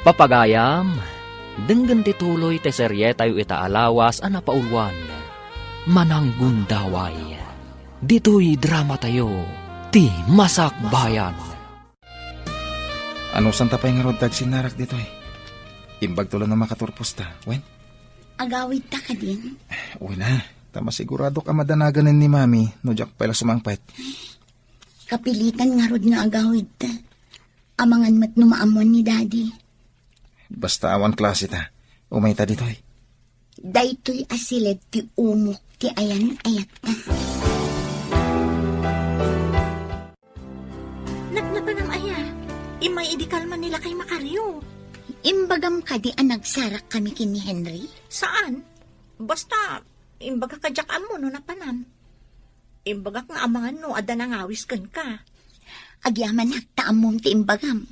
Papagayam, denggen ti tuloy ti serietayo ita a lawas a napauluan, Mananggundaway. Ditoy dramatayo, Ti Masakbayan. Anusanta pay ngarud ti agsinnarak ditoy? Imbagto la no makaturposta, wen? Agawidta kadin? Wen a, ta masiguradok a madanaganen ni Mami no diak pay la sumangpet. Kapilitan ngarud nga agawidta. Amangan met no maammoan ni Daddy. Basta awan klaseta, umayta ditoy. Daytoy a siled ti umok ti ayan-ayatta. Napnapanam aya? Immay idi kalman ni lakay Macario. Imbagam kadi a nagsarakkami ken ni Henry? Saan? Basta, imbagak a diak ammo no napanan. Imbagak nga amangan no adda nangawis kenka. Agyamanak ta ammom ti imbagam.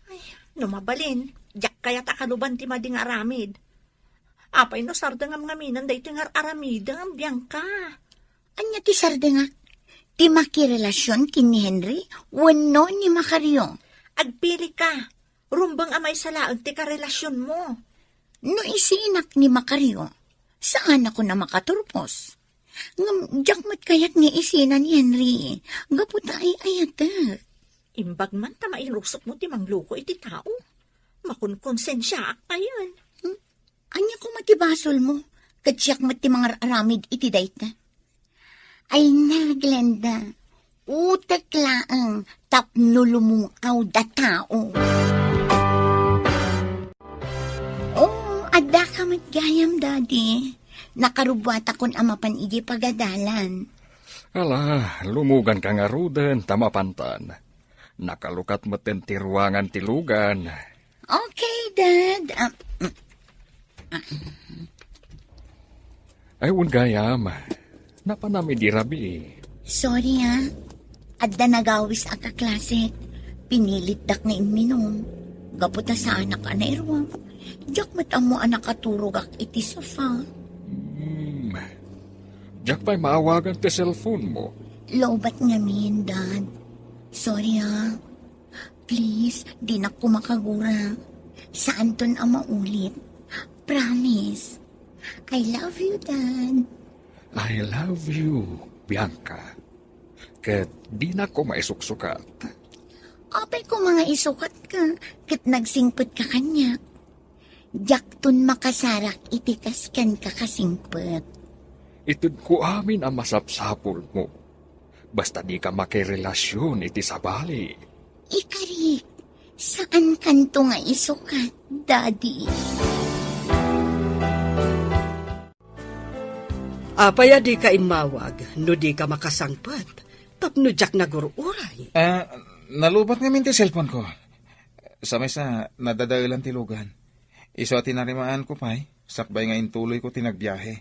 Ay, no mabalin, diak kayat a kaluban ti madi nga aramid. Apay no sardengam ngamin daytoy nga ar-aramidem, Bianca? Ania ti sardengak? Ti makirelasion ken ni Henry wenno ni Macario? Agpilika. Rumbeng a maysa laeng ti karelasionmo. No isinak ni Macario, saanakon a makaturpos. Ngem diak met kayat nga isina ni Henry, gapu ta ay-ayatek. Imbag man ta mairusotmo ti mangloko iti tao. Makonkonsensiaak payen. Hmm? Ania koma ti basolmo? Ket siak met ti mangar-aramid iti dayta. Ay na, Glenda, utek laeng tapno lumung-aw da tao. Oo, addaka met gayam, Daddy. Nakarubbuatakon a mapan idiay pagadalan. Ala, lumuganka ngaruden ta mapantan. Nakalukat metten ti ruangan ti lugan. Okay, Dad. Ah, mm. Ay, wen gayam. Napanam idi rabii. Sorry, ah. Adda nagawis a kaklasek. Pinilitdak nga imminum. Gapu ta saanak a nairuam. Diak met ammo a nakaturogak iti sofa. Hmm. Diak pay maawagan ti cellphone mo. Lowbat ngamin, Dad. Sorry, ah. Please, dinak koma kagura. Saanton a maulit. Promise. I love you, Dad. I love you, Bianca. Ket dinak koma isuksukat. Apay koma nga isukatka, ket nagsingpetka kaniak. Diakton makasarak iti kas kenka kasingpet. Itedko amin a masapsapulmo. Basta dika makirelasyon iti sabali. Ikarik, saankanto nga isukat, Daddy. Apay a dika immawag no dika makasangpet tapno diak nagur-uray? Ah, nalubat ngamin ti cellphone ko. Sa maysa, nadadaelan ti lugan. Isu a tinarimaanko pay, sakbay nga intuloyko ti nagbiahe.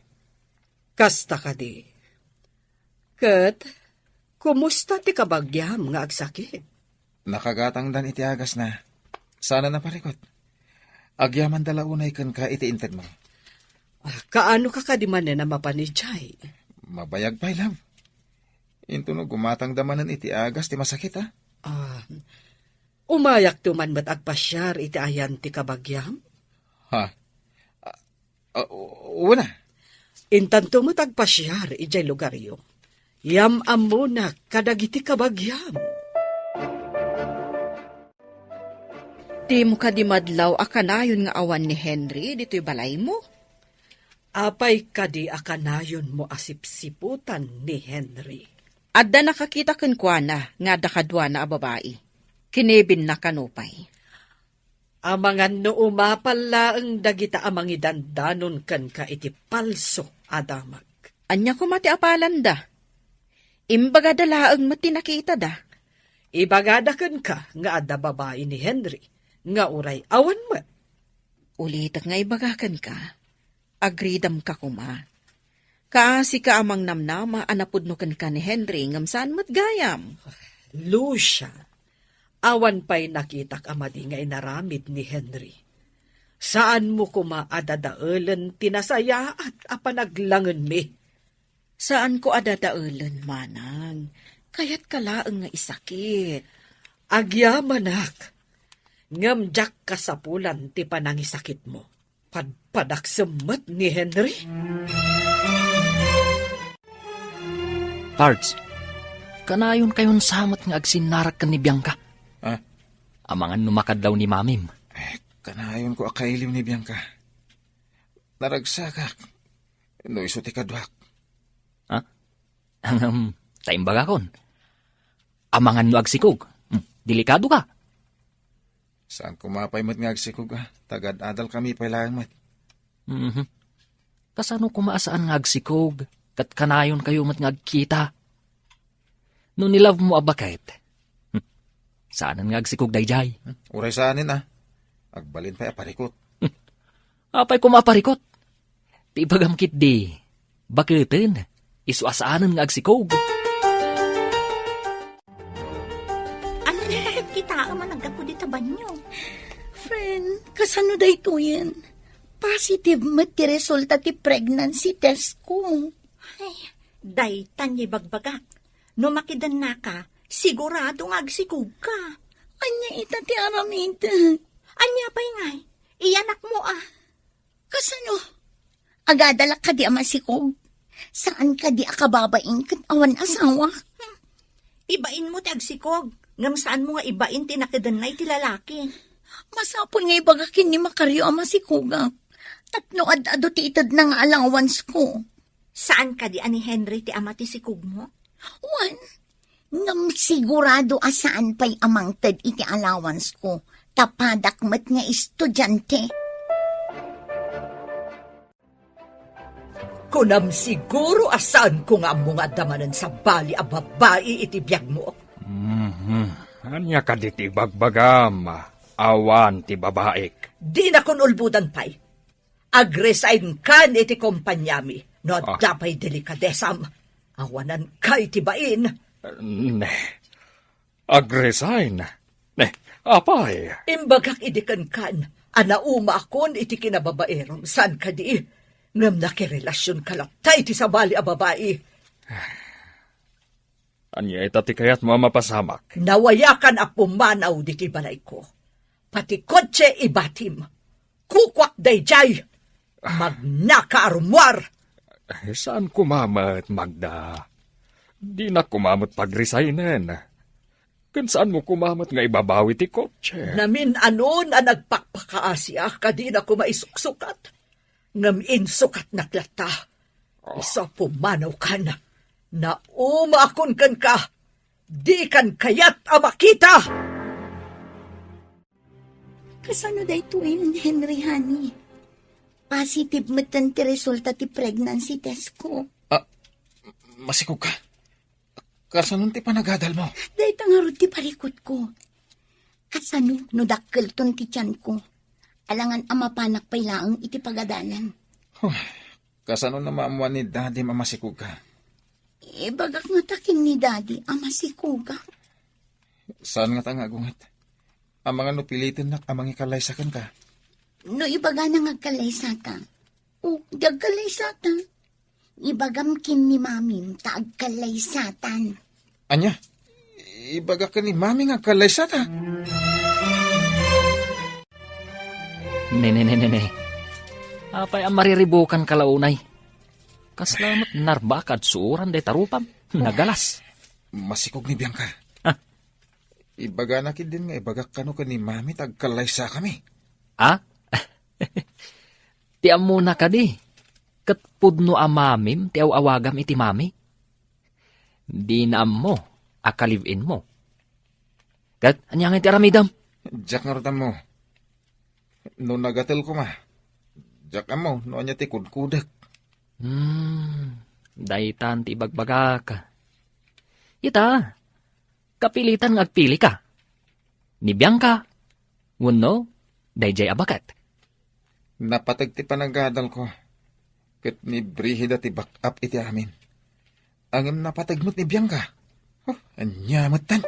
Kasta kadi. Ket, kumusta ti kabagiam nga agsakit? Nakagatangdan iti agasna. Saan a naparikut. Agyamanda la unay kenka iti intedmo. Ah, kaano ka kadi manen a mapan idiay? Mabayag pay, love. Intono gumatangda manen iti agas ti masakit, a. Ah, umayakto man met agpasiar iti ayan ti kabagiam? Ha? Ah, ah, wen a. Intanto met agpasiar idiay lugaryo. Yam-ammonak kadagiti kabagiam. Dimo kadi madlaw a kanayon nga awan ni Henry ditoy balaymo? Apay kadi a kanayonmo a sipsiputan ni Henry? Adda nakakita kenkuana nga adda kaduana a babai. Kinibinna kano pay. Amangan no umapal laeng dagita a mangidandanon kenka iti palso a damag. Ania koma ti apalanda? Imbagada laeng met ti nakitada. Ibagada kenka nga adda babai ni Henry nga uray awan met. Ulitek nga ibaga kenka, agridamka koma. Kaasika a mangnamnama a napudno kenka ni Henry ngem saan met gayam. Lucia, awan pay nakitak a madi nga inaramid ni Henry. Saanmo koma a dadaelen ti nasayaat a panaglangenmi. Saanko a dadaelen, manang. Kayatka laeng nga isakit. Agyamanak, ngem diak kasapulan ti panangisakitmo. Padpadaksem met ni Henry. Pards, kanayonkayon sa met nga agsinnarak ken ni Bianca. Ah? Amangan no makadlaw ni Mamim. Eh, kanayonko a kailiw ni Bianca. Naragsakak no isu ti kaduak. Ha? Ngem, ta imbagakon. Amangan no agsikog. Hmm, delikado ka. Saan koma pay met nga agsikog, a? Tagad-adal kami pay laeng met. Mhm. Kasano koma a saan nga agsikog, ket kanayonkayo met nga agkita? No ni-love mo a baket, hmm, saanen nga agsikog daydiay? Hmm, uray saanen, a. Agbalin pay a parikut. Hmm. Apay koma a parikut? Ti ibagam ketdi, baketen, isu a saanen nga agsikog. Ania dayta ket kitaem a naggapu dita banio? Friend, kasano daytoyen? Positive met ti resulta ti pregnancy test ko. Ay, daytan nga ibagbagak. No makidennaka, sigurado nga agsikogka. Ania ita ti aramidek? Ania pay ngay? Iyanakmo a. Kasano? Agadalak kadi a masikog? Saan kadi a kababain ket awan asawa? Hmm. Ibainmo ti agsikog, ngem saanmo nga ibain ti nakidenna iti lalaki. Masapul nga ibaga ken ni Macario a masikogak. Tapno ad-adu ti itedna nga allowance ko. Saan kadi a ni Henry ti ama ti sikogmo? Wen, ngem sigurado a saan pay a mangted iti allowance ko, ta padak met nga estudiante. Kunam siguro a saanko nga ammo nga adda manen sabali a babai iti biagmo. Mhm. Ania kadi ti ibagbagam? Awan ti babaik. Dinakon ulbodan pay. Ag-resign kan iti kompaniami no adda pay delikadesam. Awanan kay ti bain. Ne. Ag-resign? Ne, apay? Imbagak idi kenkan a naumaakon iti kinababaeram, saan kadi? Ngem nakirelasionka latta iti sabali a babai. Ania ita ti kayatmo a mapasamak? Nawayakan a pumanaw ditoy balayko. Pati kotse ibatim. Kukuak daydiay. Magnaka a rummuar. Eh, saan koma met, Magda? Dinak koma met pagresignen. Ken saan mo koma met nga ibabawi ti kotse? Namin-anon a nagpakpakaasiak a dinak koma isuksukat. Ngem insukatnak latta. Oh. Isu a pumanawkan. Naumaakon kenka. Dikan kayat a makita! Kasano daytoyen, Henry, honey? Positive metten ti resulta ti pregnancy test ko. Ah, masikog ka? Kasano ti panagadal mo? Dayta ngarud ti parikut ko. Kasano no dakkelton ti tiyan ko? Alangan a mapanak pay laeng iti pagadalan. Huh, kasano na maammuan ni Daddy a masikog ka? Ibagak ngata ken ni Daddy a masikogak. Saan ngata nga agunget? Amangan no pilitennak a mangikallaysa kenka? No ibagana nga agkallaysata, o, di agkallaysata. Ibagam ken ni Mamim ta agkallaysatan. Ania? Ibagak ken ni Mami nga agkallaysata? Ne, ne, ne, ne, ne. Apay a mariribukan ka la unay? Kasla met narbaka a suoran dayta rupam. Nagalas. Masikog ni Bianca. Ah. Ibagana ketdin nga ibagak kano ken ni Mami ta agkallaysakami. Ah? Ti ammona kadi, ket pudno a Mamim ti aw-awagam iti Mami. Dina ammo a ka-live-in mo. Ket ania ngay ti aramidem? Diak ngarud ammo. No nagatel koma, diak ammo no ania ti kudkudek. Hmm, daytan ti ibagbagak. Ita, kapilitan nga agpili ka. Ni Bianca, wenno daydiay a baket. Napateg ti panagadal ko, ket ni Brigida ti back-up iti amin. Ngem napateg met ni Bianca. Oh, ania metten?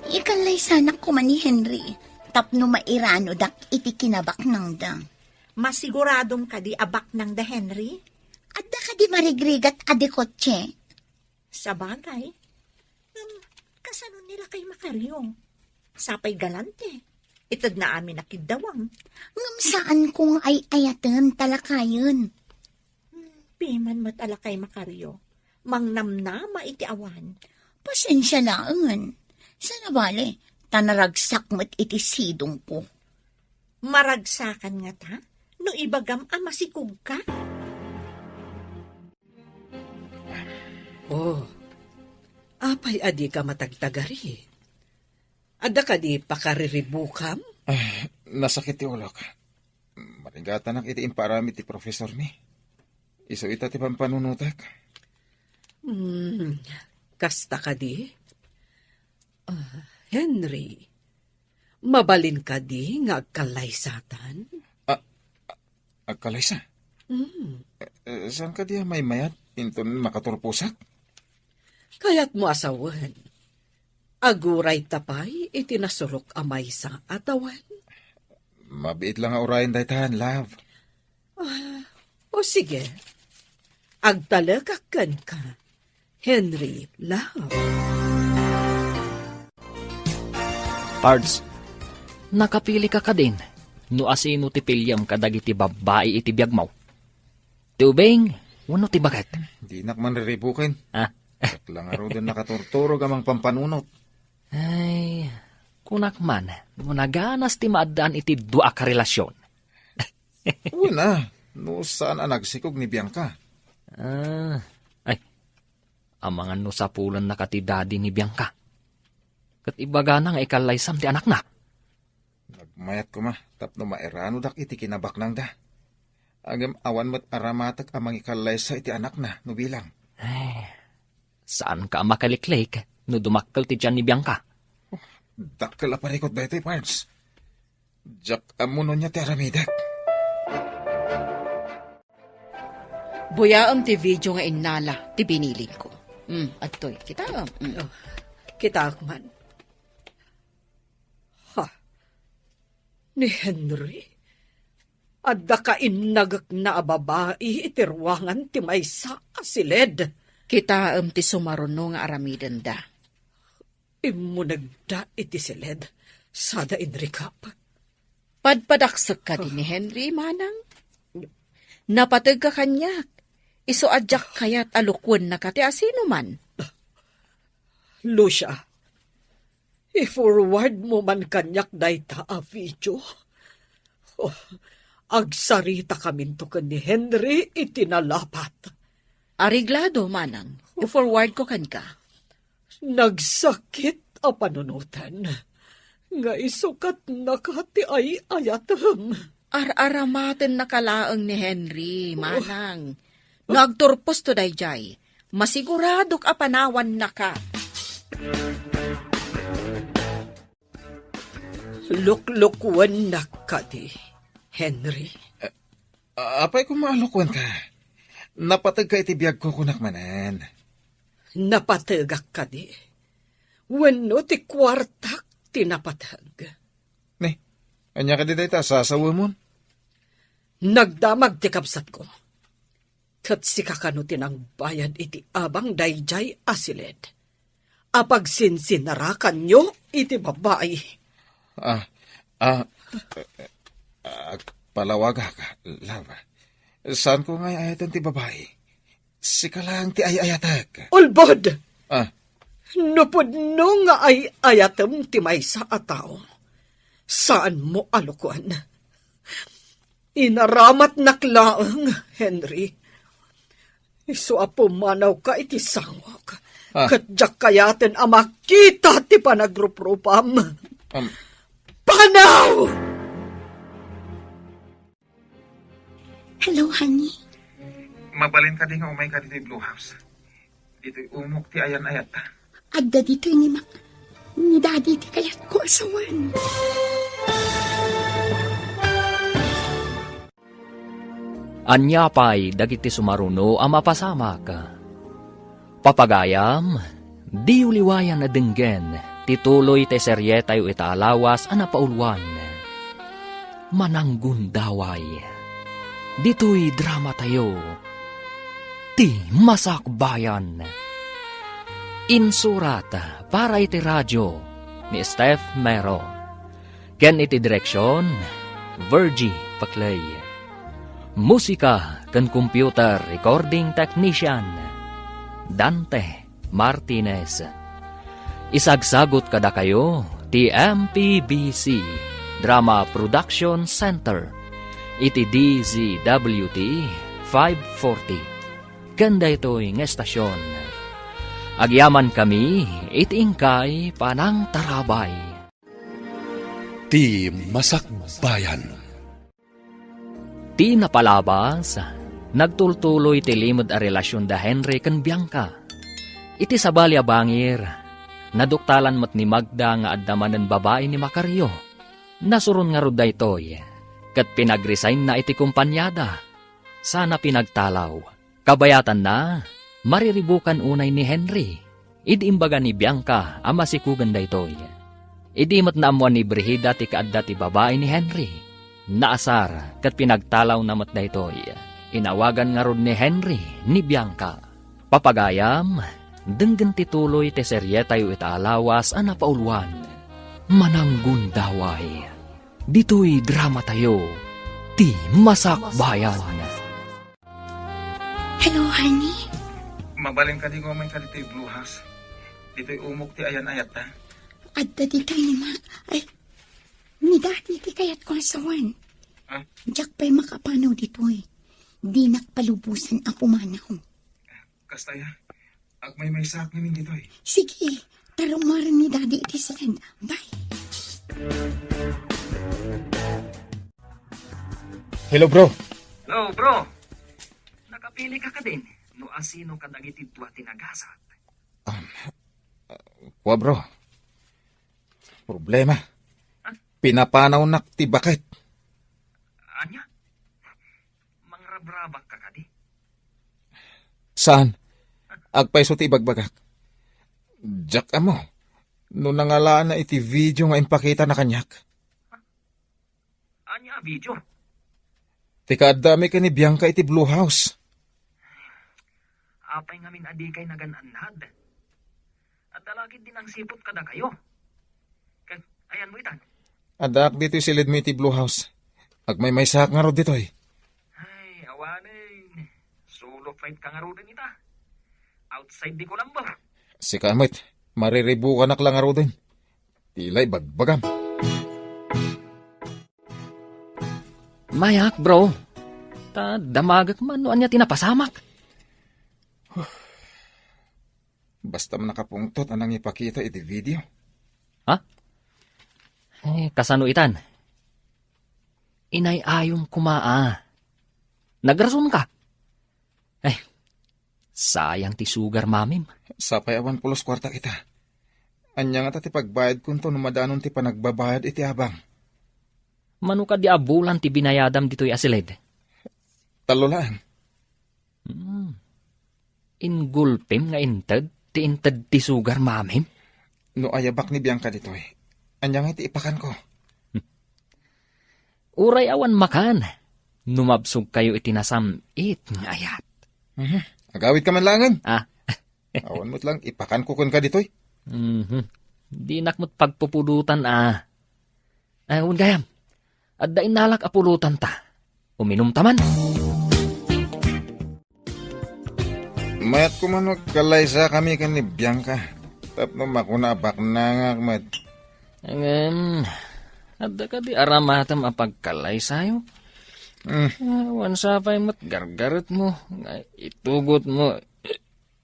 Ikallaysanak koma ni Henry tapno mairanodak iti kinabaknangda. Masiguradom kadi a baknangda, Henry? Adda kadi marigrigat a di kotse? Sabagay. Ngem, kasano ni lakay Macario? Sapay galante. Itedna amin a kiddawam. Ngem saan ko nga ay-ayaten ta lakayen. Hmm, piman met a lakay Macario. Mangnamnama iti awan. Pasensia laengen. Saan a bale, ta naragsak met iti sidongko. Maragsakan ngata no ibagam a masikogka? Oh, apay a dika matagtagari? Adda kadi pakariribukam? Ah, nasakit ti ulok. Marigatanak iti impaaramid ti profesormi. Isu ita ti pampanunotek. Hmm, kasta kadi? Ah, Henry, mabalin kadi nga agkallaysatan? Ah, ah, agkallaysa? Hmm. Eh, eh, saan kadi a maymayat inton makaturposak? Kayatmo a sawen, aguray ta pay iti nasurok a maysa a tawen? Mabiit la nga urayen daytan, love. Ah, o sige. Agtalekak kenka, Henry, love. Pards, nakapili ka kadin no asino ti piliem kadagiti babbai iti biagmo? Ti ubing wenno ti baket? Dinak man riribuken. Ah. Ket la ngaruden nakaturturog a mangpampanunot. Ay, kunak man, no naganas ti maaddaan iti dua a karelasion. Wen a, no saan a nagsikog ni Bianca. Ah, ay, amangan no sapulennaka ti daddy ni Bianca. Ket ibagana nga ikallaysam ti anakna. Nagmayat koma tapno mairanodak iti kinabaknangda. Ngem awan met aramatek a mangikallaysa iti anakna no bilang. Ay, saanka a makaliklik no dumakkel ti tian ni Bianca. Oh, dakkel a parikut daytoy, Pards. Diak ammo no ania ti aramidek. Buyaem ti video nga innala ti binilinko. Mm, adtoy. Kitaem? Mm. Oh, kitaek man. Ha? Ni Henry? Adda kainnagekna a babai iti ruangan ti maysa a siled. Kitaem ti sumaruno nga aramidenda. Immunegda iti siled, sada inrikap. Padpadaksek kadi ni Henry, manang? Napategka kaniak. Isu a diak kayat a lukuennaka ti asinoman. Lucia, i-forward mo man kaniak dayta a video. Oh, agsaritakaminto ken ni Henry iti nalapat. Areglado, manang. I-forward ko kenka. Nagsakit a panunoten nga isukatnaka ti ay-ayatem. Ar-aramatennaka laeng ni Henry, manang. No agturposto daydiay, masiguradok a panawannaka. Luklukuennak kadi, Henry? A-, apay koma a lukuenka? Napategka iti biagko, kunak manen. Napategak kadi? Wenno ti kuartak ti napateg? Ni, ania kadi dayta a sasawemon? Nagdamag ti kabsatko. Ket sika kano ti nangbayad iti abang daydiay a siled a pagsinsinarakanyo iti babai? Ah, ah, agpalawagak, love. Saanko nga ay-ayaten ti babai. Sika laeng ti ay-ayatek. Ulbod! Ah. No pudno nga ay-ayatem ti maysa a tao, saanmo a lukuen. Inaramatnak laeng, Henry. Isu a pumanawka iti sangok. Ah. Ket diak kayaten a makita ti panagruprupam. Um. Panaw! Hello, honey. Mabalin kadi nga umayka ditoy Blue House? Ditoy umok ti ayan-ayatta. Adda ditoy ni Ma-, ni Daddy ti kayatko a sawen. Ania pay dagiti sumaruno a mapasamak? Papagayam, diyo liwayan a denggen ti tuloy ti serietayo ita a lawas a napauluan. Mananggundaway. Ditoy dramatayo, Ti Masakbayan. Insurat para iti radio ni Steph Mero. Ken iti direksion, Virgie Paclay. Musika ken computer recording technician, Dante Martinez. Isagsagut kadakayo ti M P B C Drama Production Center iti D Z W T five forty. Ken daytoy nga estasion, agyamankami iti inkay panangtarabay. Ti Masakbayan. Ti napalabas, nagtultuloy ti limed a relasion da Henry ken Bianca. Iti sabali a bangir, naduktalan met ni Magda nga adda manen babai ni Macario. Nasuron ngarud daytoy, ket pinag-resignna iti kompaniada. Sana pinagtalaw. Kabayatanna, mariribukan unay ni Henry. Idi imbaga ni Bianca a masikugen daytoy. Idi met naammuan ni Brigida ti kaadda ti babai ni Henry, naasar ket pinagtalawna met daytoy. Inawagan ngarud ni Henry ni Bianca. Papagayam, denggen ti tuloy ti serietayo ita a lawas a napauluan. Mananggundaway. Ditoy dramatayo, Ti Masakbayan. Hello, honey. Mabalin kadi nga umayka ditoy Blue House? Ditoy umok ti ayan-ayatta. Adda ditoy ni Ma-, ay, ni Daddy ti kayatko a sawen. Ah? Diak pay makapanaw ditoy. Dinak palubosan a pumanaw. Kasta aya, agmaymaysaak ngamin ditoy. Sige, tarungaren ni Daddy iti send. Bye. Hello, bro. Hello, bro. Nakapili ka kadin no asino kadagiti dua ti nagasat? Um, uh, wa, bro. Problema. Ah? Pinapanawnak ti baket. Ania? Mangrabrabak ka kadi? Saan? Agpayso ti ibagbagak. Diak ammo no nangalaanna iti video nga impakitana kaniak. Ania a video? Ti kaaddami ken ni Bianca iti Blue House. Apay ngamin a dikay nagan-annad? Adda la ketdi nangsiput kadakayo. Ket ayanmo itan? Addaak ditoy silidmo iti Blue House. Agmaymaysaak ngarud ditoy. Ay, awanen. Solo flight ka ngaruden ita. Outside di Colombo. Sika met, mariribukanak la ngaruden. Ti la ibagbagam. Mayak, bro. Ta damagek man no ania ti napasamak. Basta man nakapungtot a nangipakita iti video. Ha? Eh, kasano itan? Inay-ayom koma a. Nagrasonka. Eh, sayang ti sugar mamim. Sapay awan pulos kuarta ita. Ania ngata ti pagbayadkonto no madanon ti panagbabayad iti abang? Mano kadi a bulan ti binayadam ditoy a silid? Tallo laeng. Hmm. Ingulpem nga inted ti inted ti sugar mamim? No ayabak ni Bianca ditoy, ania nga iti ipakanko? Uray awan makan, no mabsogkayo iti nasam-it nga ayat. Mhm. Agawidka man laengen. Ah. Awan met lang ipakanko kenka ditoy. Mhm. Dinak met pagpupudotan, ah. Ah, wen gayam, adda innalak a pulotanta. Uminumta man. Mayat koma no agkalaysakami ken ni Bianca tapno makuna a baknangak met. Ngem, adda kadi aramatem a pagkalaysayo? Hmm. Awan sapay met gargaretmo nga itugotmo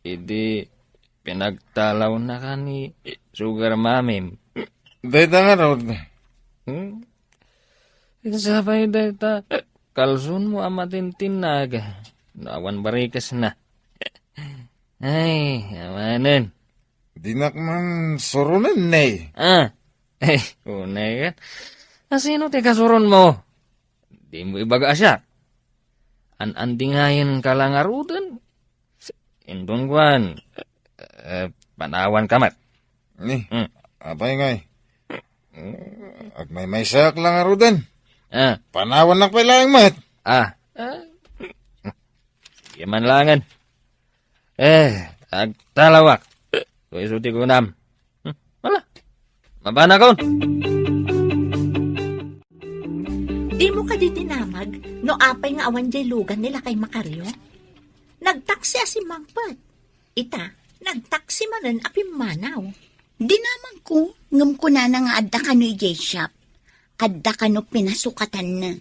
idi pinagtalawna ka ni Sugar Mamim. Dayta ngarud. Hmm? Sapay dayta kalsonmo a matintinnag no awan barikesna. Ay, awanen. Dinak man suronen, ne. Ah, eh, unay ka. Asino ti kasuronmo? Dimo ibaga a siak. An-andingayen ka la ngaruden. Indon kuan, eh, panawan ka met. Ni, Hmm. apay ngay? Hmm. Agmaymaysaak la ngaruden. Ah. Panawannak pay laeng met. Ah. Ah. Sige man laengen. Eh, agtalawak. Kua isu ti kunam. Hmm, ala. Mabanakon. Dimo kadi dinamag no apay nga awan jay lugan ni Lakay Macario? Nagtaksi a simmangpet. Ita, nagtaksi manen a pimmanaw. Dinamagko, ngem kunana nga adda kano idiay shop. Adda kano pinasukatanna.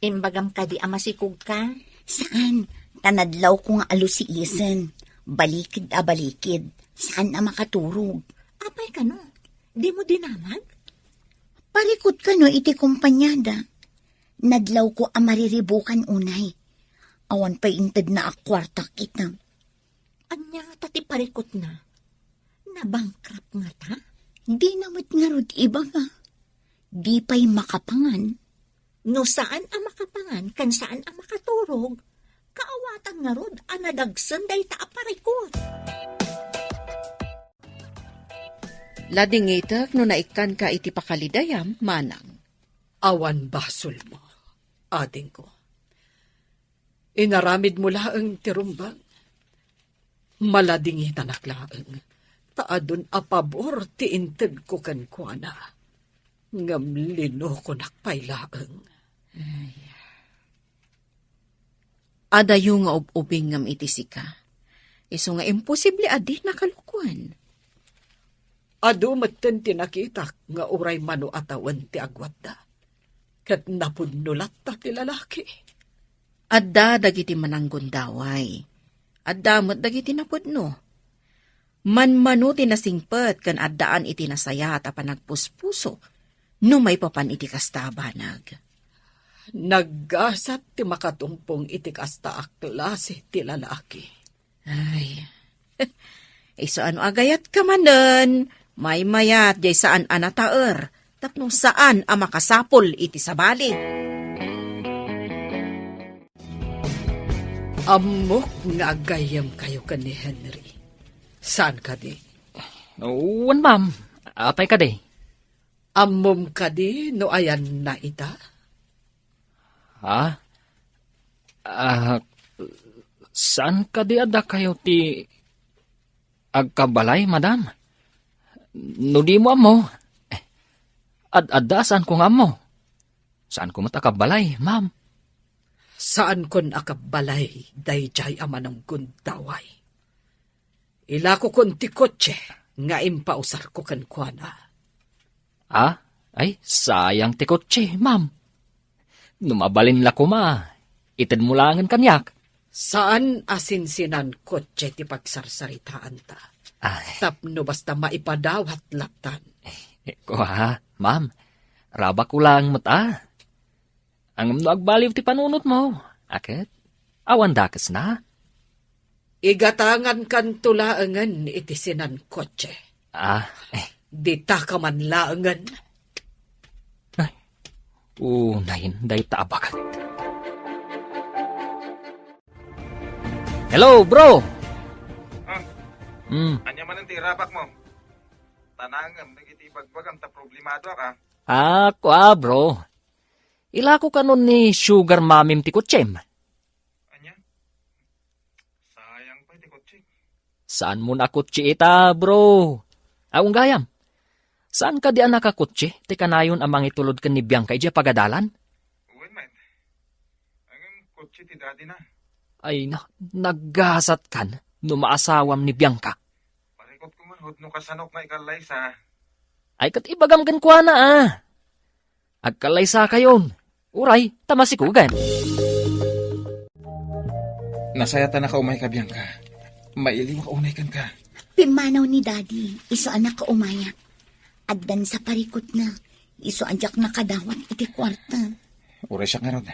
Imbagam kadi a masikogka? Saan, ta nadlawko nga alusiisen. Balikid a balikid. Saan a makaturog. Apay kano? Dimo dinamag? Parikut kano iti kompaniada. Nadlawko a mariribukan unay. Awan pay intedna a kuartak ita. Ania ngata ti parikutna? Nabankrupt ngata? Dina met ngarud ibaga. Di pay makapangan. No saan a makapangan ken saan a makaturog, kaawatan ngarud a nadagsen dayta a parikut. Ladingitek no naikkanka iti pakalidayam, manang. Awan basolmo, adingko. Inaramidmo laeng ti rumbeng. Maladingitanak laeng, ta adun a pabor ti intedko kenkuana. Ngem linokonak pay laeng. Ay. Adayo nga ub-ubingngem iti sika. Isu nga imposible a dina kalukuen. Adu metten ti nakitak nga uray mano a tawen ti agwatda. Ket napudno latta ti lalaki. Adda dagiti mananggundaway. Adda met dagiti napudno. Manmano ti nasingpet ken addaan iti nasayaat a panagpuspuso no maipapan iti kasta a banag. Naggasat ti makatungpong iti kasta a klase ti lalaki. Ay. Isu a no agayatka manen, maymayat jay saan a nataer, tapno saan a makasapul iti sabali. Ammok nga aggayyemkayo ken ni Henry. Saan kadi? Wen, ma'am. Apay kadi? Ammom kadi no ayanna ita? Ha? Ah, saan kadi a dakayo ti, Agkabbalay, madam? No dimo ammo, eh, ad-adda a saanko nga ammo. Saanko met a kabbalay, ma'am. Saankon a kabbalay daydiay a mananggundaway. Ilakokon ti kotse nga impausarko kenkuana. Ah? Ay, sayang ti kotse, ma'am. No mabalin la koma, itedmo laengen kaniak. Saan a sinsinan kotse ti pagsarsaritaanta. Ay. Tapno basta maipadawat lattan. Eh, kua, ma'am. Rabak ko laeng met, ah. Ngem no agbaliw ti panunotmo, a ket, awan dakesna. Igatangankanto laengen iti sinan kotse. Ah, eh. Dita ka man laengen. Ay, unayen dayta a baket. Hello, bro! Ah, Hmm. Ania manen ti irabakmo? Tanangem dagiti ibagbagam ta problemado ka. Ah, kua, bro. Ilako kanon ni sugar mamim ti kutsem. Ania? Sayang pay ti kotse. Saanmon a kotse ita, bro? Aw, gayam. Saan kadi a nakakotse ti kanayon a mangitulod ken ni Bianca idiay pagadalan? Wen met. Ngem kotse ti daddy na. Ay na, naggasat kan no maasawam ni Bianca. Parikot ko ngarud no kasanok nga ikallaysa. Ay, ket ibagam kenkuana, ah. Agkallaysakayon. Uray, ta masikugan. Nasayat a nakaumay ka, Bianca. Mailiwak unay kenka. Pimmanaw ni Daddy, isu a nakaumayak. Addan sa parikutna, isu a diak nakadawat iti kuarta. Uray siak ngarud.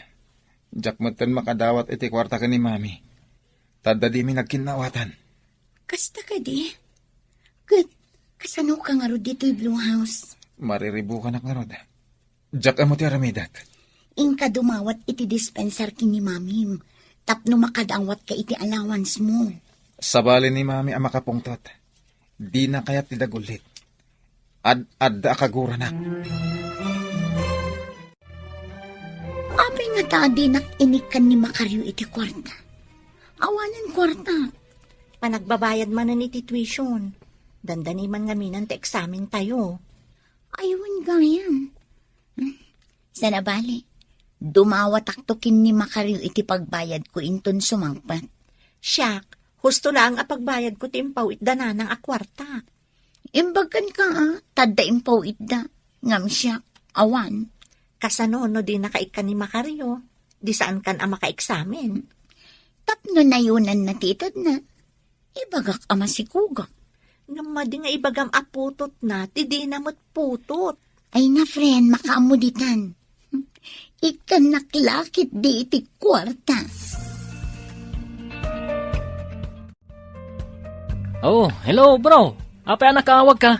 Diak metten makadawat iti kuarta ken ni Mami. Ta adda dimi nagkinnawatan. Kasta kadi? Ket kasano ka ngarud ditoy Blue House? Mariribukanak ngarud. Diak ammo ti aramidek. Inka dumawat iti dispensar ken ni Mamim tapno makadawat ka iti allowance mo. Sabali ni Mami a makapungtot. Dina kayat ti dagullit. Ad-adda a kaguranak. Apay ngata a dinak inikkan ni Macario iti kuarta? Awanen kuarta. Panagbabayad manen iti tuition. Dandani man ngamin ti eksamen tayo. Ay, wen gayam. Hmm, saan a bale, dumawatakto ken ni Macario iti pagbayadko inton sumangpet. Siak, husto laeng a pagbayadko ti impaw-itda nanang a kuarta. Imbag kenka, a, ta adda impaw-itda. Ngem siak, awan. Kasano no dinaka ikkan ni Macario? Di saankan a makaeksamen. Tapno nayonanna ti itedna, ibagak a masikugak. Ngem madi nga ibagam a putotna, ti dina met putot. Ay na, friend, makaammo ditan. Ikkannak la ketdi iti kuarta. Oh, hello, bro. Apay a nakaawagka?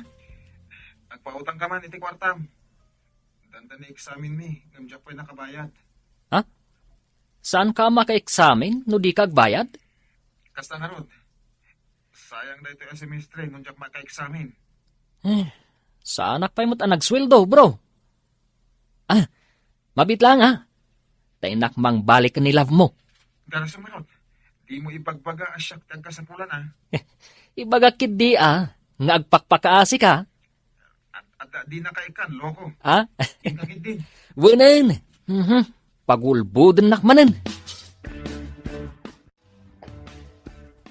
Agpautang ka man iti kuartam. Dandani eksamenmi, ngem diak pay nakabayad. Ha? Saanka a makaeksamen no dika agbayad? Kasta ngarud. Sayang daytoy a semestre no diak makaeksamen. Eh, saanak pay met a nagsueldo, bro. Ah, mabiit laeng, ah. Ta innak mangbalik ni love mo. Dara sumarot. Dimo ibagbaga a siak ti agkasapulan, ah. Ibagak ketdi, ah, nga agpakpakaasika. At, at, at dinaka ikkan, loko. Ha? Inka ketdi. Wenen. Mhm. Pagulbodennak manen.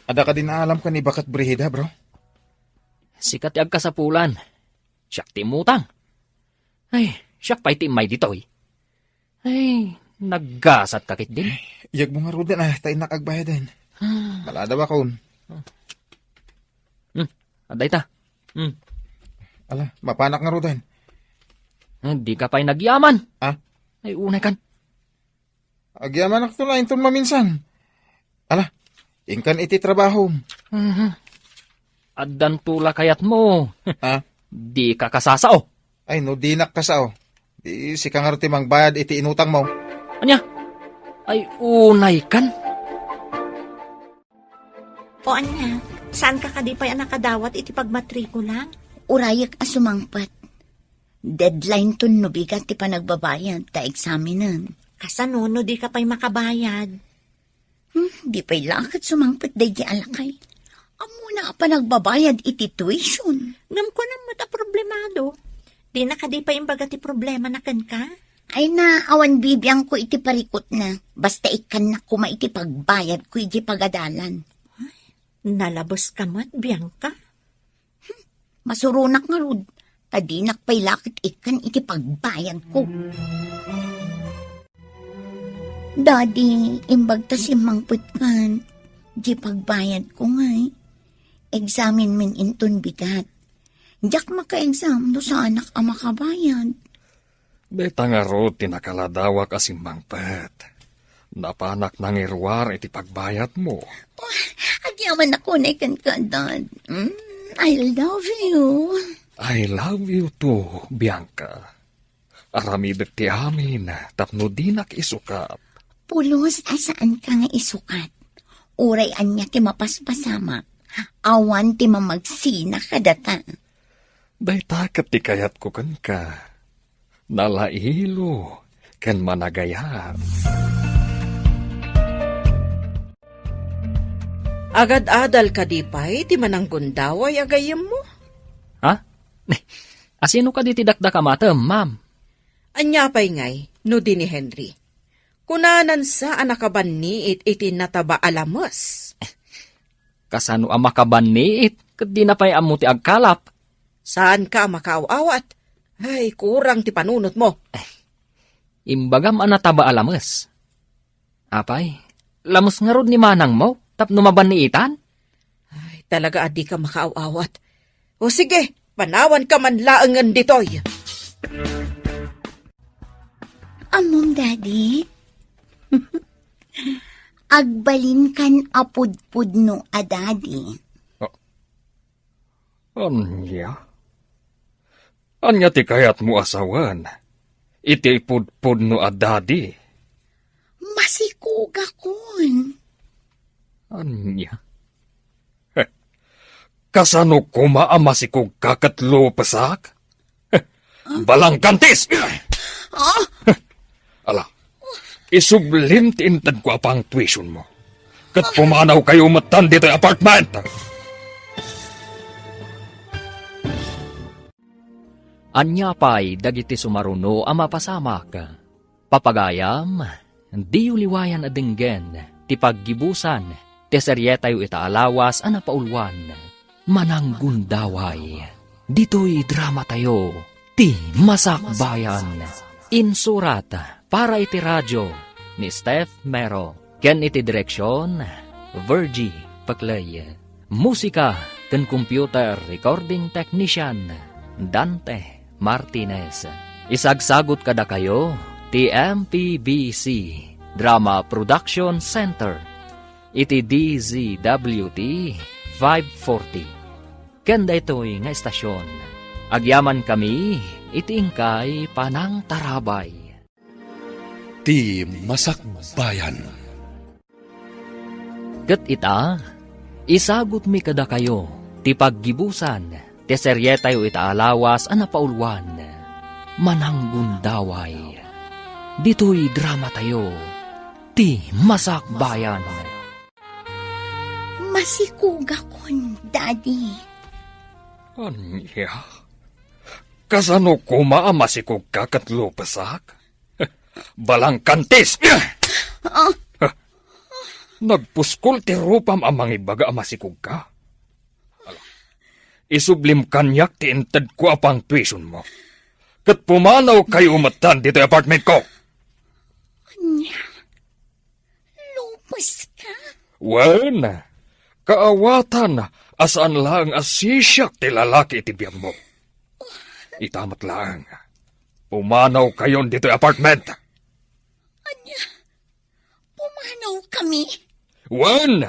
Adda kadi naalam ken ni Baket Brigida, bro? Sika ti agkasapulan. Siak ti immutang. Ay, siak pay ti immay ditoy. Ay, naggasat ka ketdin. Iyagmo ngaruden, ah, ta innak agbayaden. Ah. Maladaw akon. Hmm, adda ita. Hmm. Ala, mapanak ngaruden. Ah, di ka pay nagyaman. Ah? Ay, unay kan. Agyamanakto la inton maminsan. Ala, inkan iti trabahom. Mhm. Addanto la kayatmo. Ha? Di ka kasasao. Ay, no dinak kasao, di sika ngarud ti mangbayad iti inutangmo. Ania? Ay, unay kan. O ania, saan ka kadi pay a nakadawat iti pagmatrikula? Urayek a sumangpet. Deadline ton no bigat ti panagbabayad ta eksamenen. Kasano no di ka pay makabayad? Hmm, di pay la ket sumangpet daydi a lakay. Ammona Apan nagbabayad iti tuition. Ngem kunam met a problemado. Dina kadi pay imbaga ti problemana kenka? Ay na, awan bibiangko iti parikutna. Basta ikkannak koma iti pagbayadko iti pagadalan. Nalabeska met, Bianca? Masuronak ngarud, ta dinak pay la ket ikkan iti pagbayadko. Daddy, imbag ta simmangpetkan, di pagbayadko ngay. Examen min inton bigat. Diak maka-exam no saanak a makabayad. Dayta ngarud ti nakaladawak a simmangpet. Napanak nangiruar iti pagbayadmo. Oh, agyamanak unay kenka, Dad. Mm, I love you. I love you too, Bianca. Aramidek ti amin tapno dinak isukat. Pulos a saanka nga isukat. Uray ania ti mapaspasamak, awan ti mamagsina kadata. Dayta ket ti kayatko kenka. Nalailo ken managayat. Agad-adal kadi pay ti mananggundaway a gayyemmo? Ha? Asino kadi ti dakdakamatem, ma'am? Ania pay ngay no di ni Henry? Kunanansa a nakabanniit iti nataba a lames. Kasano a makabanniit ket dina pay ammo ti agkalap? Saanka a makaaw-awat. Ay, kurang ti panunotmo. Imbagam a nataba a lames. Apay, lames ngarud ni manangmo tapno mabanniitan? Ay, talaga a dika makaaw-awat. O sige, panawanka man laengen ditoy. Ammom, Daddy? Agbalinkan a pudpudno a Daddy. Oh. Ania? Ania ti kayatmo a sawen iti pudpudno a Daddy? Masikogakon. Ania? Heh, kasano koma a masikogka ket lupesak? Heh, balangkantis! Ah? Heh, ala, isublim ti intedko a pangtuitionmo. Ket pumanawkayo metten ditoy apartment! Ania pay dagiti sumaruno a mapasamak? Papagayam, diyo liwayan a denggen ti paggibusan ti serietayo ita a lawas a napauluan, Mananggundaway. Ditoy dramatayo, Ti Masakbayan. Insurat para iti radio ni Steph Mero, ken iti direksion, Virgie Paclay. Musika ken computer recording technician, Dante Martinez. Isagsagut kadakayo ti M P B C Drama Production Center iti D Z W T five forty. Ken daytoy nga estasion, agyamankami iti inkay panangtarabay. Ti Masakbayan. Ket ita, isagutmi kadakayo ti paggibusan ti serietayo ita a lawas a napauluan, Mananggundaway. Ditoy dramatayo, Ti Masakbayan. Masikogakon, Daddy. Ania? Kasano koma a masikogka ket lupesak? Balangkantis! Ah. Nagpuskol ti rupam a mangibaga a masikogka? Ala, isublim kaniak ti intedko a pangtuitionmo. Ket pumanawkayo metten ditoy apartmentko. Ania? Lupeska? Wen, kaawatan a saan laeng a sisiak ti lalaki iti biagmo. Ita met laeng, pumanawkayon ditoy apartment. Ania? Pumanawkami? Wen,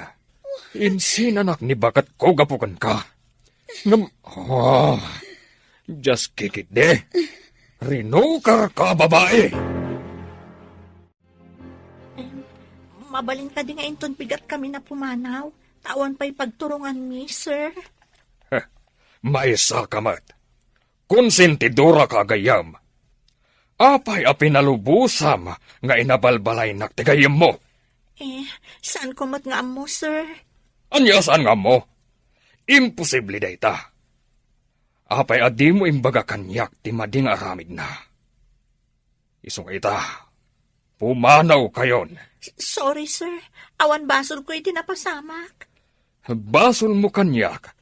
insinanak ni baketko gapu kenka. Ngem, ah, just kikitdi. Rinukarka, babai. Em, mabalin kadi nga inton bigat kami na pumanaw? Ta awan pay pagturonganmi, sir. Heh, maysa ka met. Konsentidora ka a gayyem. Apay a pinalubosam nga inabalbalaynak ti gayyemmo? Eh, saan ko met nga ammo, sir? Ania saan nga ammo? Imposible dayta. Apay a dimo imbaga kaniak ti madi nga aramidna? Isu nga ita, pumanawkayon. S-, sorry, sir. Awan basolko iti napasamak. Basolmo kaniak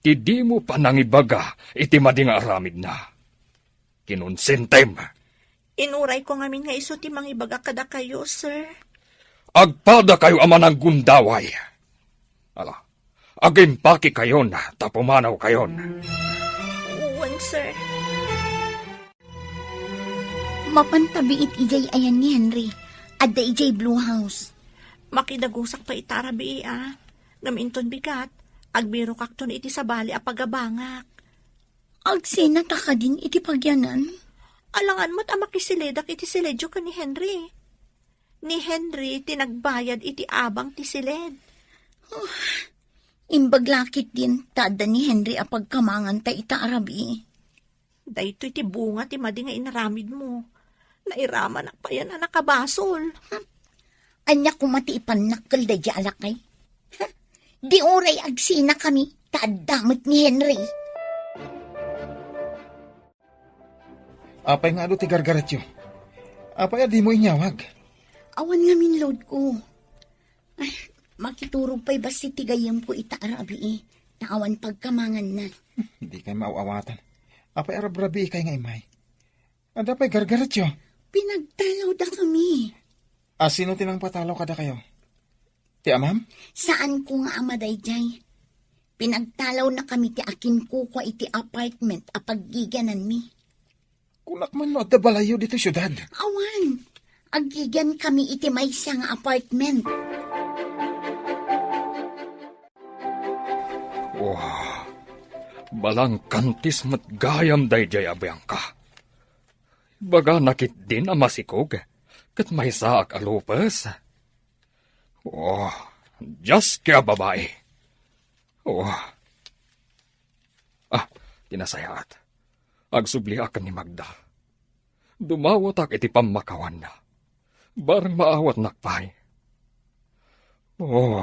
ti dimo panangibaga iti madi nga aramidna. Kinonsentem. Inurayko ngamin nga isu ti mangibaga kadakayo, sir. Agpadakayo a mananggundaway. Ala, agimpakekayon ta pumanawkayon. Wen, sir. Mapan ta biit idiay ayan ni Henry. Adda idiay Blue House. Makidagusak pay ita a rabii, a. Ngem inton bigat, agbirokakton iti sabali a pagabangak. Agsinata kadin iti pagianan? Alangan met a makisiledak iti siledyo ken ni Henry. Ni Henry ti nagbayad iti abang ti siled. Imbag la ketdin ta adda ni Henry a pagkamanganta ita a rabii. Daytoy ti bunga ti madi nga inaramidmo. Nairamanak payen a nakabasol. Ania koma ti ipannak kel daydi a lakay? Di uray agsinakami ta adda met ni Henry. Apay nga adu ti gargaretyo? Apay a dimo inyawag? Awan ngamin loadko. Ay, makiturog pay bassit ti gayyemko ita a rabii, ta awan pagkamanganna. Dikay maaw-awatan. Apay a rabrabiikay nga immay? Adda pay gargaretyo? Pinagtalawdakami. A, sino ti nangpatalaw kadakayo? Ti amam? Saanko nga ama daydiay. Pinagtalawnakami ti akinkukua iti apartment a paggigiananmi. Kunak man no adda balayyo ditoy siudad. Awan. Aggigiankami iti maysa nga apartment. Wah, balangkantis met gayam daydiay a Bianca. Ibagana ketdin a masikog ket maysaak a lupes. Oh, Dios, kaya babai. Oh. Ah, ti nasayaat. Agsubliak ken ni Magda. Dumawatak iti pammakawanna. Bareng maawatnak pay. Oh,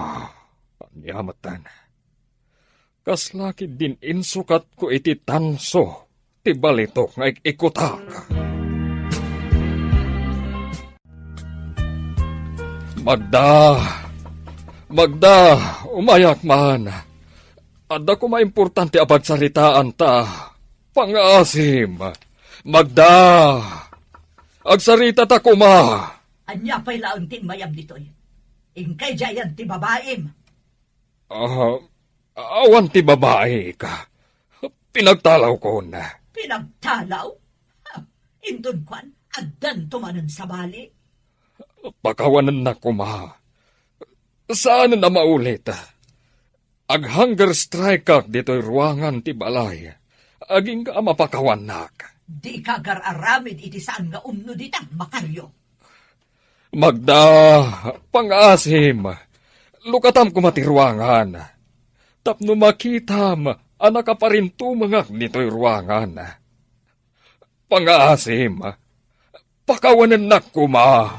ania metten. Kasla ketdin insukatko iti tanso ti balitok nga ik-ikutak. Magda! Magda! Umayak man! Adda koma importante a pagsaritaan ta. Pangaasim! Magda! Agsarita ta koma! Ania pay laeng ti immayam ditoy? Inkay diayan ti babaim? Ah, awan ti babaik. Pinagtalawkon. Pinagtalaw? Ha, inton kuan, addanto manen sabali. Pakawanennak koma. Saanen a maulit. Ag-hunger strike-ak ditoy ruangan ti balay. Agingga a mapakawannak. Dika agar-aramid iti saan nga umno dita, Macario. Magda, pangaasim, lukatam koma ti ruangan. Tapno makitam a nakaparintumengak ditoy ruangan. Pangaasim, pakawanennak koma.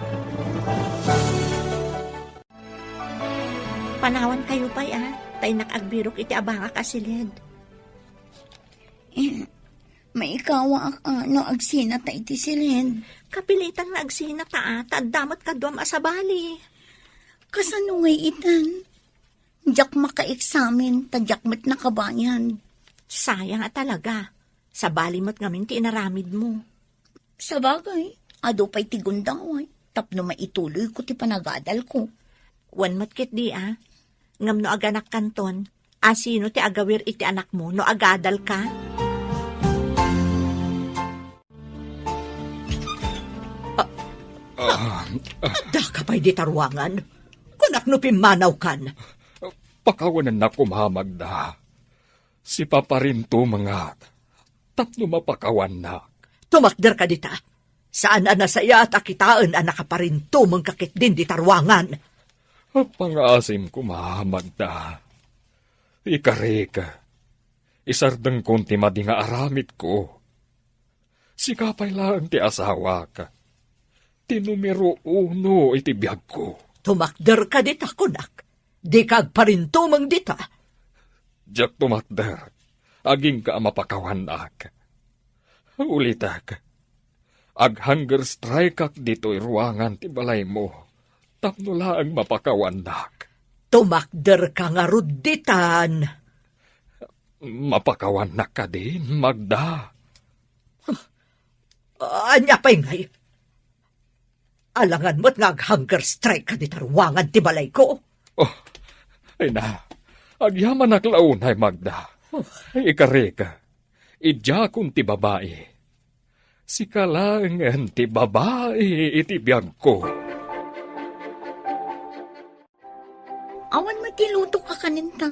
Panawankayo pay, a, ta innak agbirok iti abangak a siled. Eh, maikawaak, a, no agsinata iti siled. Kapilitan nga agsinata, a, ta adda met kaduam a sabali. Kasano ngay itan? Diak makaeksamen, ta diak met nakabayad. Sayang a talaga. Sabali met ngamin ti inaramidmo. Sabagay, adu pay ti gundaway, tapno maituloyko ti panagadalko. Wen met ketdi, a. Ngem no aganakkanton, a, sino ti agawir iti anakmo no agadalka? Ah, ah, addaka pay dita ruangan? Kunak no pimmanawkan. Pakawanennak koma, Magda. Sipaparintumengak tapno mapakawannak. Tumakderka dita. Saan a nasayaat a kitaen a nakaparintumengka ketdin dita ruangan. Pangaasim koma, Magda. Ikarik, isardengkon ti madi nga aramidko. Sika pay laeng ti asawak. Ti numero uno iti biagko. Tumakderka dita, kunak. Dika agparintumeng dita. Diak tumakder, agingga a mapakawannak. Ulitek, ag-hunger strike-ak ditoy ruangan ti balaymo, tapno laeng mapakawannak. Tumakderka ngarud ditan. Mapakawannak kadin, Magda? Ania pay ngay? Alangan met nga ag-hunger strike-ka dita ruangan ti balayko. Oh, ay na, agyamanak la unay, Magda. Oh. Ay, ikarika, idiakon ti babai. Sika laengen ti babai iti biagko. Awan met ti lutok a kanen ta.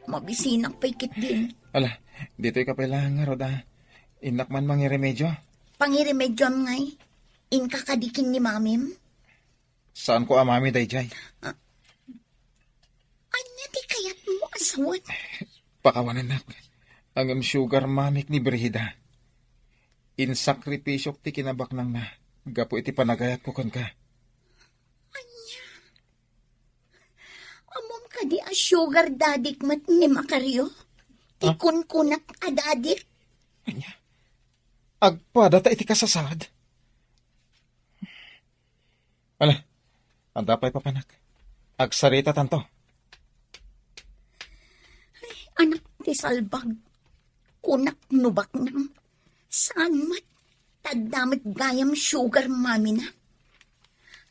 Mabisinak pay ketdin. Ala, ditoy ka pay laeng ngarud, a. Innak man mangiremedio. Pangiremedioam ngay? Inka kadi ken ni mamim? Saanko a mami daydiay. Ah, ania ti kayatmo a sawen? Pakawanennak. Ngem sugar mamik ni Brigida. Insakripisyok ti kinabaknangna gapu iti panagayatko kenka. Ania? Ammom kadi a sugar daddy-k met ni Macario? Ti Ah? kunkunak a daddy-k? Ania? Agpada ta iti kasasaad? Ala, adda pay papanak. Agsarita tanto. Ay, anak ti salbag. Kunak no baknang. Saan met? Tadda met gayam sugar mami na.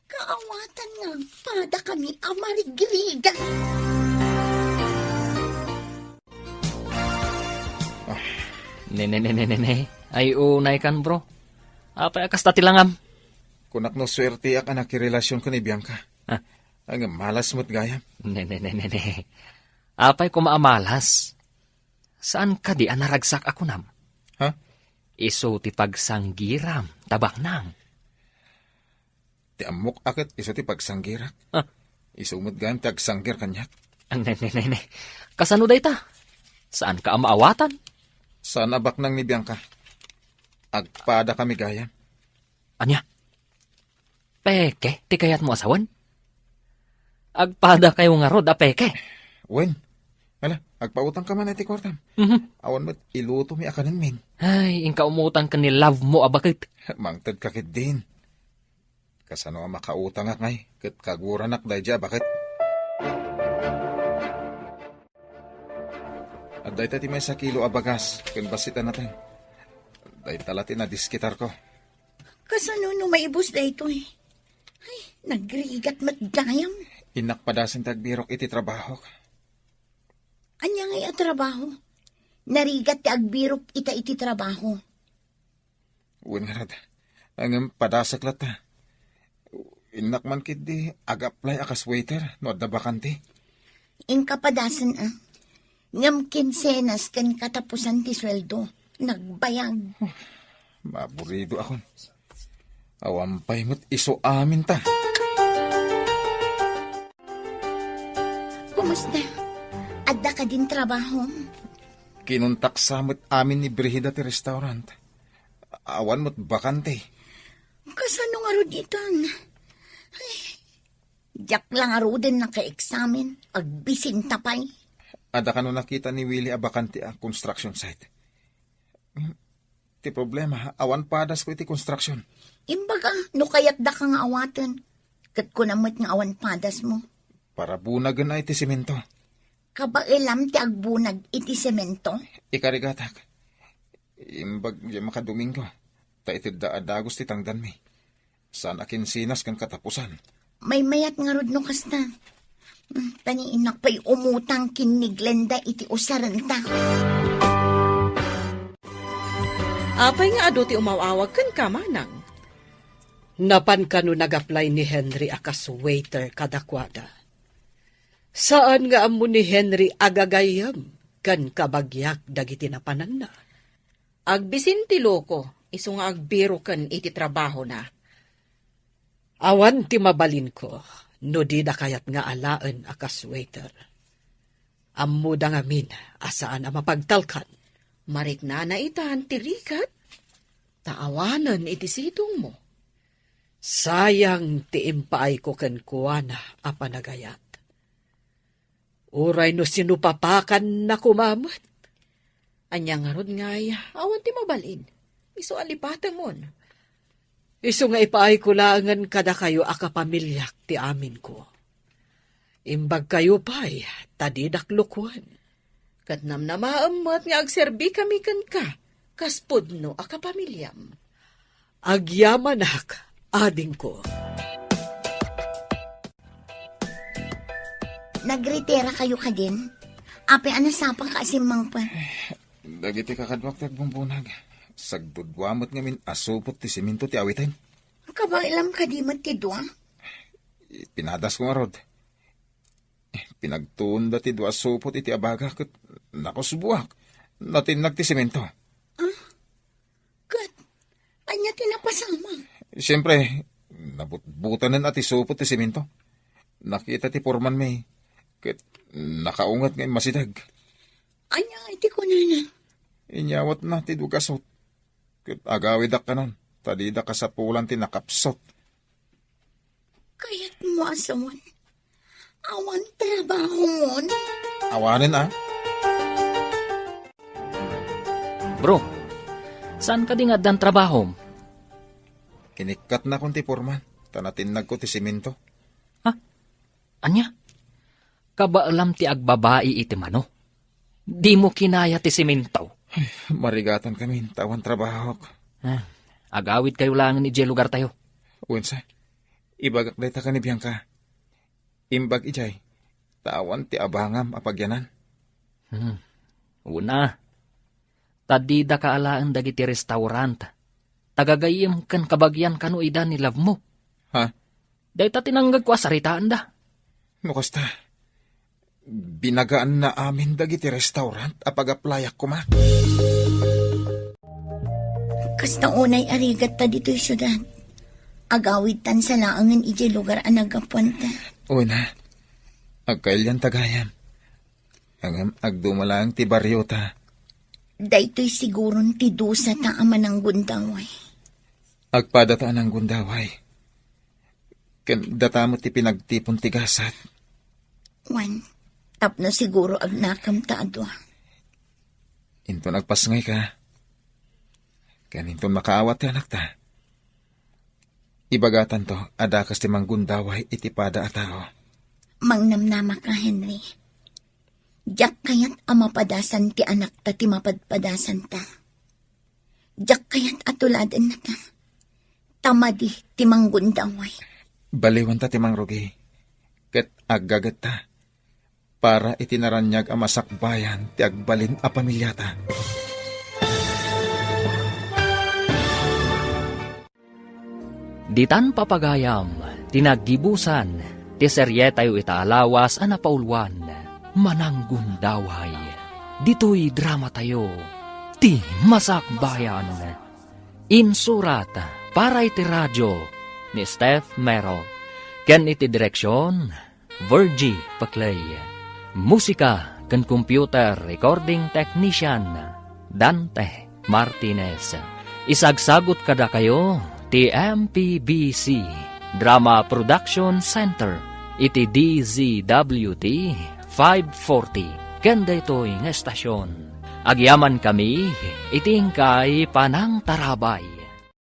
Kaawatan nga agpada kami a marigrigat. Ah. Ne, ne, ne, ne, ne, ne. Ay, unay kan, bro. Apay a kasta ti langam? Kunak no suerteak a nakirelasion ken ni Bianca. Ah. Ay, nga malas met gayam. Ne, ne, ne, ne, ne. Apay koma a malas? Saan kadi a naragsak a kunam? Ha? Isu ti pagsanggiram, ta baknang. Ti ammok a ket isu ti pagsanggirak. Ah. Isu met gayam ti agsanggir kaniak. Ah, ne, ne, ne, ne. Kasano dayta? Saanka a maawatan? Saan a baknang ni Bianca. Agpada kami gayam. Ania? Peke ti kayatmo a sawen? Agpadakayo ngarud a peke? Wen. Ala, agpautang ka man iti kuartam. Mhm. Awan met iluto mi a kanenmin. Ay, inka umutang ken ni love mo a baket. Mangted ka ketdin. Kasano a makautangak ngay, ket kaguranak daydiay a baket. Adda ita ti maysa kilo a bagas ken bassit a nateng. Dayta la ti nadiskitarko. Kasano no maibus daytoy? Ay, nagrigat met gayam. Innak padasen ti agbirok iti trabahok. Ania ngay a trabaho? Narigat ti agbirok ita iti trabaho. Wen ngarud. Ngem padasek latta. Innak man ketdi ag-apply a kas waiter no adda bakante. Inka padasen a. Ngem kinsenas ken katapusan ti sueldo. Nagbayag. Maburido akon. Awan pay met isu aminta. Kumusta? Adda kadin trabaho? Kinuntak sa met amin ni Brigida ti restaurant. Awan met bakante. Kasano ngarud itan? Ay, diak la ngaruden nakaeksamen. Agbisinta pay. Adda kano nakita ni Willie a bakante a construction site? Ti problema, awan padasko iti construction. Imbaga, no kayatdaka nga awaten, ket kunam met nga awan padasmo. Para bunagen a iti semento. Kabaelam ti agbunag iti semento? Ikarigatak. Imbag diay makadomingo, ta itedda a dagus ti tangdanmi. Saan a kinsenas ken katapusan. Maymayat ngarud no kasta. Hmm, ta ni innak pay umutang ken ni Glenda iti usarenta. Apay nga adu ti umaw-awag kenka, manang? Napan kano nag-apply ni Henry a kas waiter kadakuada. Saan nga ammo ni Henry a gagayyem ken kabagiak dagiti napananna. Agbisin ti loko, isu nga agbiroken iti trabahona. Awan ti mabalinko no dida kayat nga alaen a kas waiter. Ammoda ngamin a saan a mapagtalkan. Mariknana itan ti rigat, ta awanen iti situngmo. Sayang ti impaayko kenkuana a panagayat. Uray no sinupapakannako met. Ania ngarud ngay, awan ti mabalin. Isu a lipatemon. Isu nga ipaayko laengen kadakayo a kapamiliak ti aminko. Imbagkayo pay, ta didak lukuen. Ket namnamaem met nga agserbikami kenka, kas pudno a kapamiliam. Agyamanak, adingko. Nagritira kayo kadin? Apay a nasapa ka a simmangpet? Dagiti kakaduak ti agbumbunag. Sagdudua met ngamin a supot ti semento ti awiten. Kabaelam kadi met ti dua? Pinadasko ngarud. Pinagtuonda ti dua a supot iti abaga ket nakusboak. Natinnag ti semento. Ah? Ket ania ti napasamak? Siempre, nabutbutanen a ti supot ti semento. Nakita ti pormanmi, ket nakaunget nga immasideg. Ania ngay ti kunana? Inyawatna ti dua gasut, ket agawidak kanon, ta dida kasapulan ti nakapsut. Kayatmo a sawen, awan trabahomon? Awanen a. Bro, saan kadi nga addan trabahom? Inikkatnakon ti porman, ta natinnagko ti semento. Ha? Ania? Kabaelam ti agbabai iti mano. Dimo kinaya ti semento. Ay, marigatankami, ta awan trabahok. Ah, agawidkayo laengen idiay lugartayo. Wensa, ibagak dayta ken ni Bianca. Imbag idiay, ta awan ti abangam a pagyanan. Hmm. Una, ta dida kaalaen dagiti restaurant. Tagagayyem ken kabagian kano ida ni love mo. Ha? Dayta ti nangngegko a saritaenda. No kasta, binagaanna amin dagiti restaurant a pag-applyak koma. Kasta unay a rigatta ditoy siudad. Agawidtan sa laengen idiay lugar a naggapuanta. Una, agkailianta gayam. Ngem agduma laeng ti bariota. Daytoy siguron ti dusata a mananggundaway. Agpadata a nanggundaway. Ken data met ti pinagtipon ti gasat. Wen, tapno siguro agnakamta a dua. Inton agpasngayka, ken inton makaawat ti anakta, ibagatanto a dakes ti manggundaway iti pada a tao. Mangnamnamaka, Henry. Diak kayat a mapadasan ti anakta ti mapadpadasanta. Diak kayat a tuladennata. Ta madi ti manggundaway. Baliwanta ti mangrugi, ket aggagetta para iti naraniag a masakbayan ti agbalin a pamiliata. Ditan papagayam ti naggibusan ti serietayo ita a lawas a napauluan, Mananggundaway. Ditoy dramatayo, Ti Masakbayan. Insurat para iti radio ni Steph Mero, ken iti direksion, Virgie Paclay. Musika ken computer recording technician, Dante Martinez. Isagsagut kadakayo ti M P B C Drama Production Center iti D Z W T five forty ken daytoy nga estasion. Agyamankami iti inkay panangtarabay.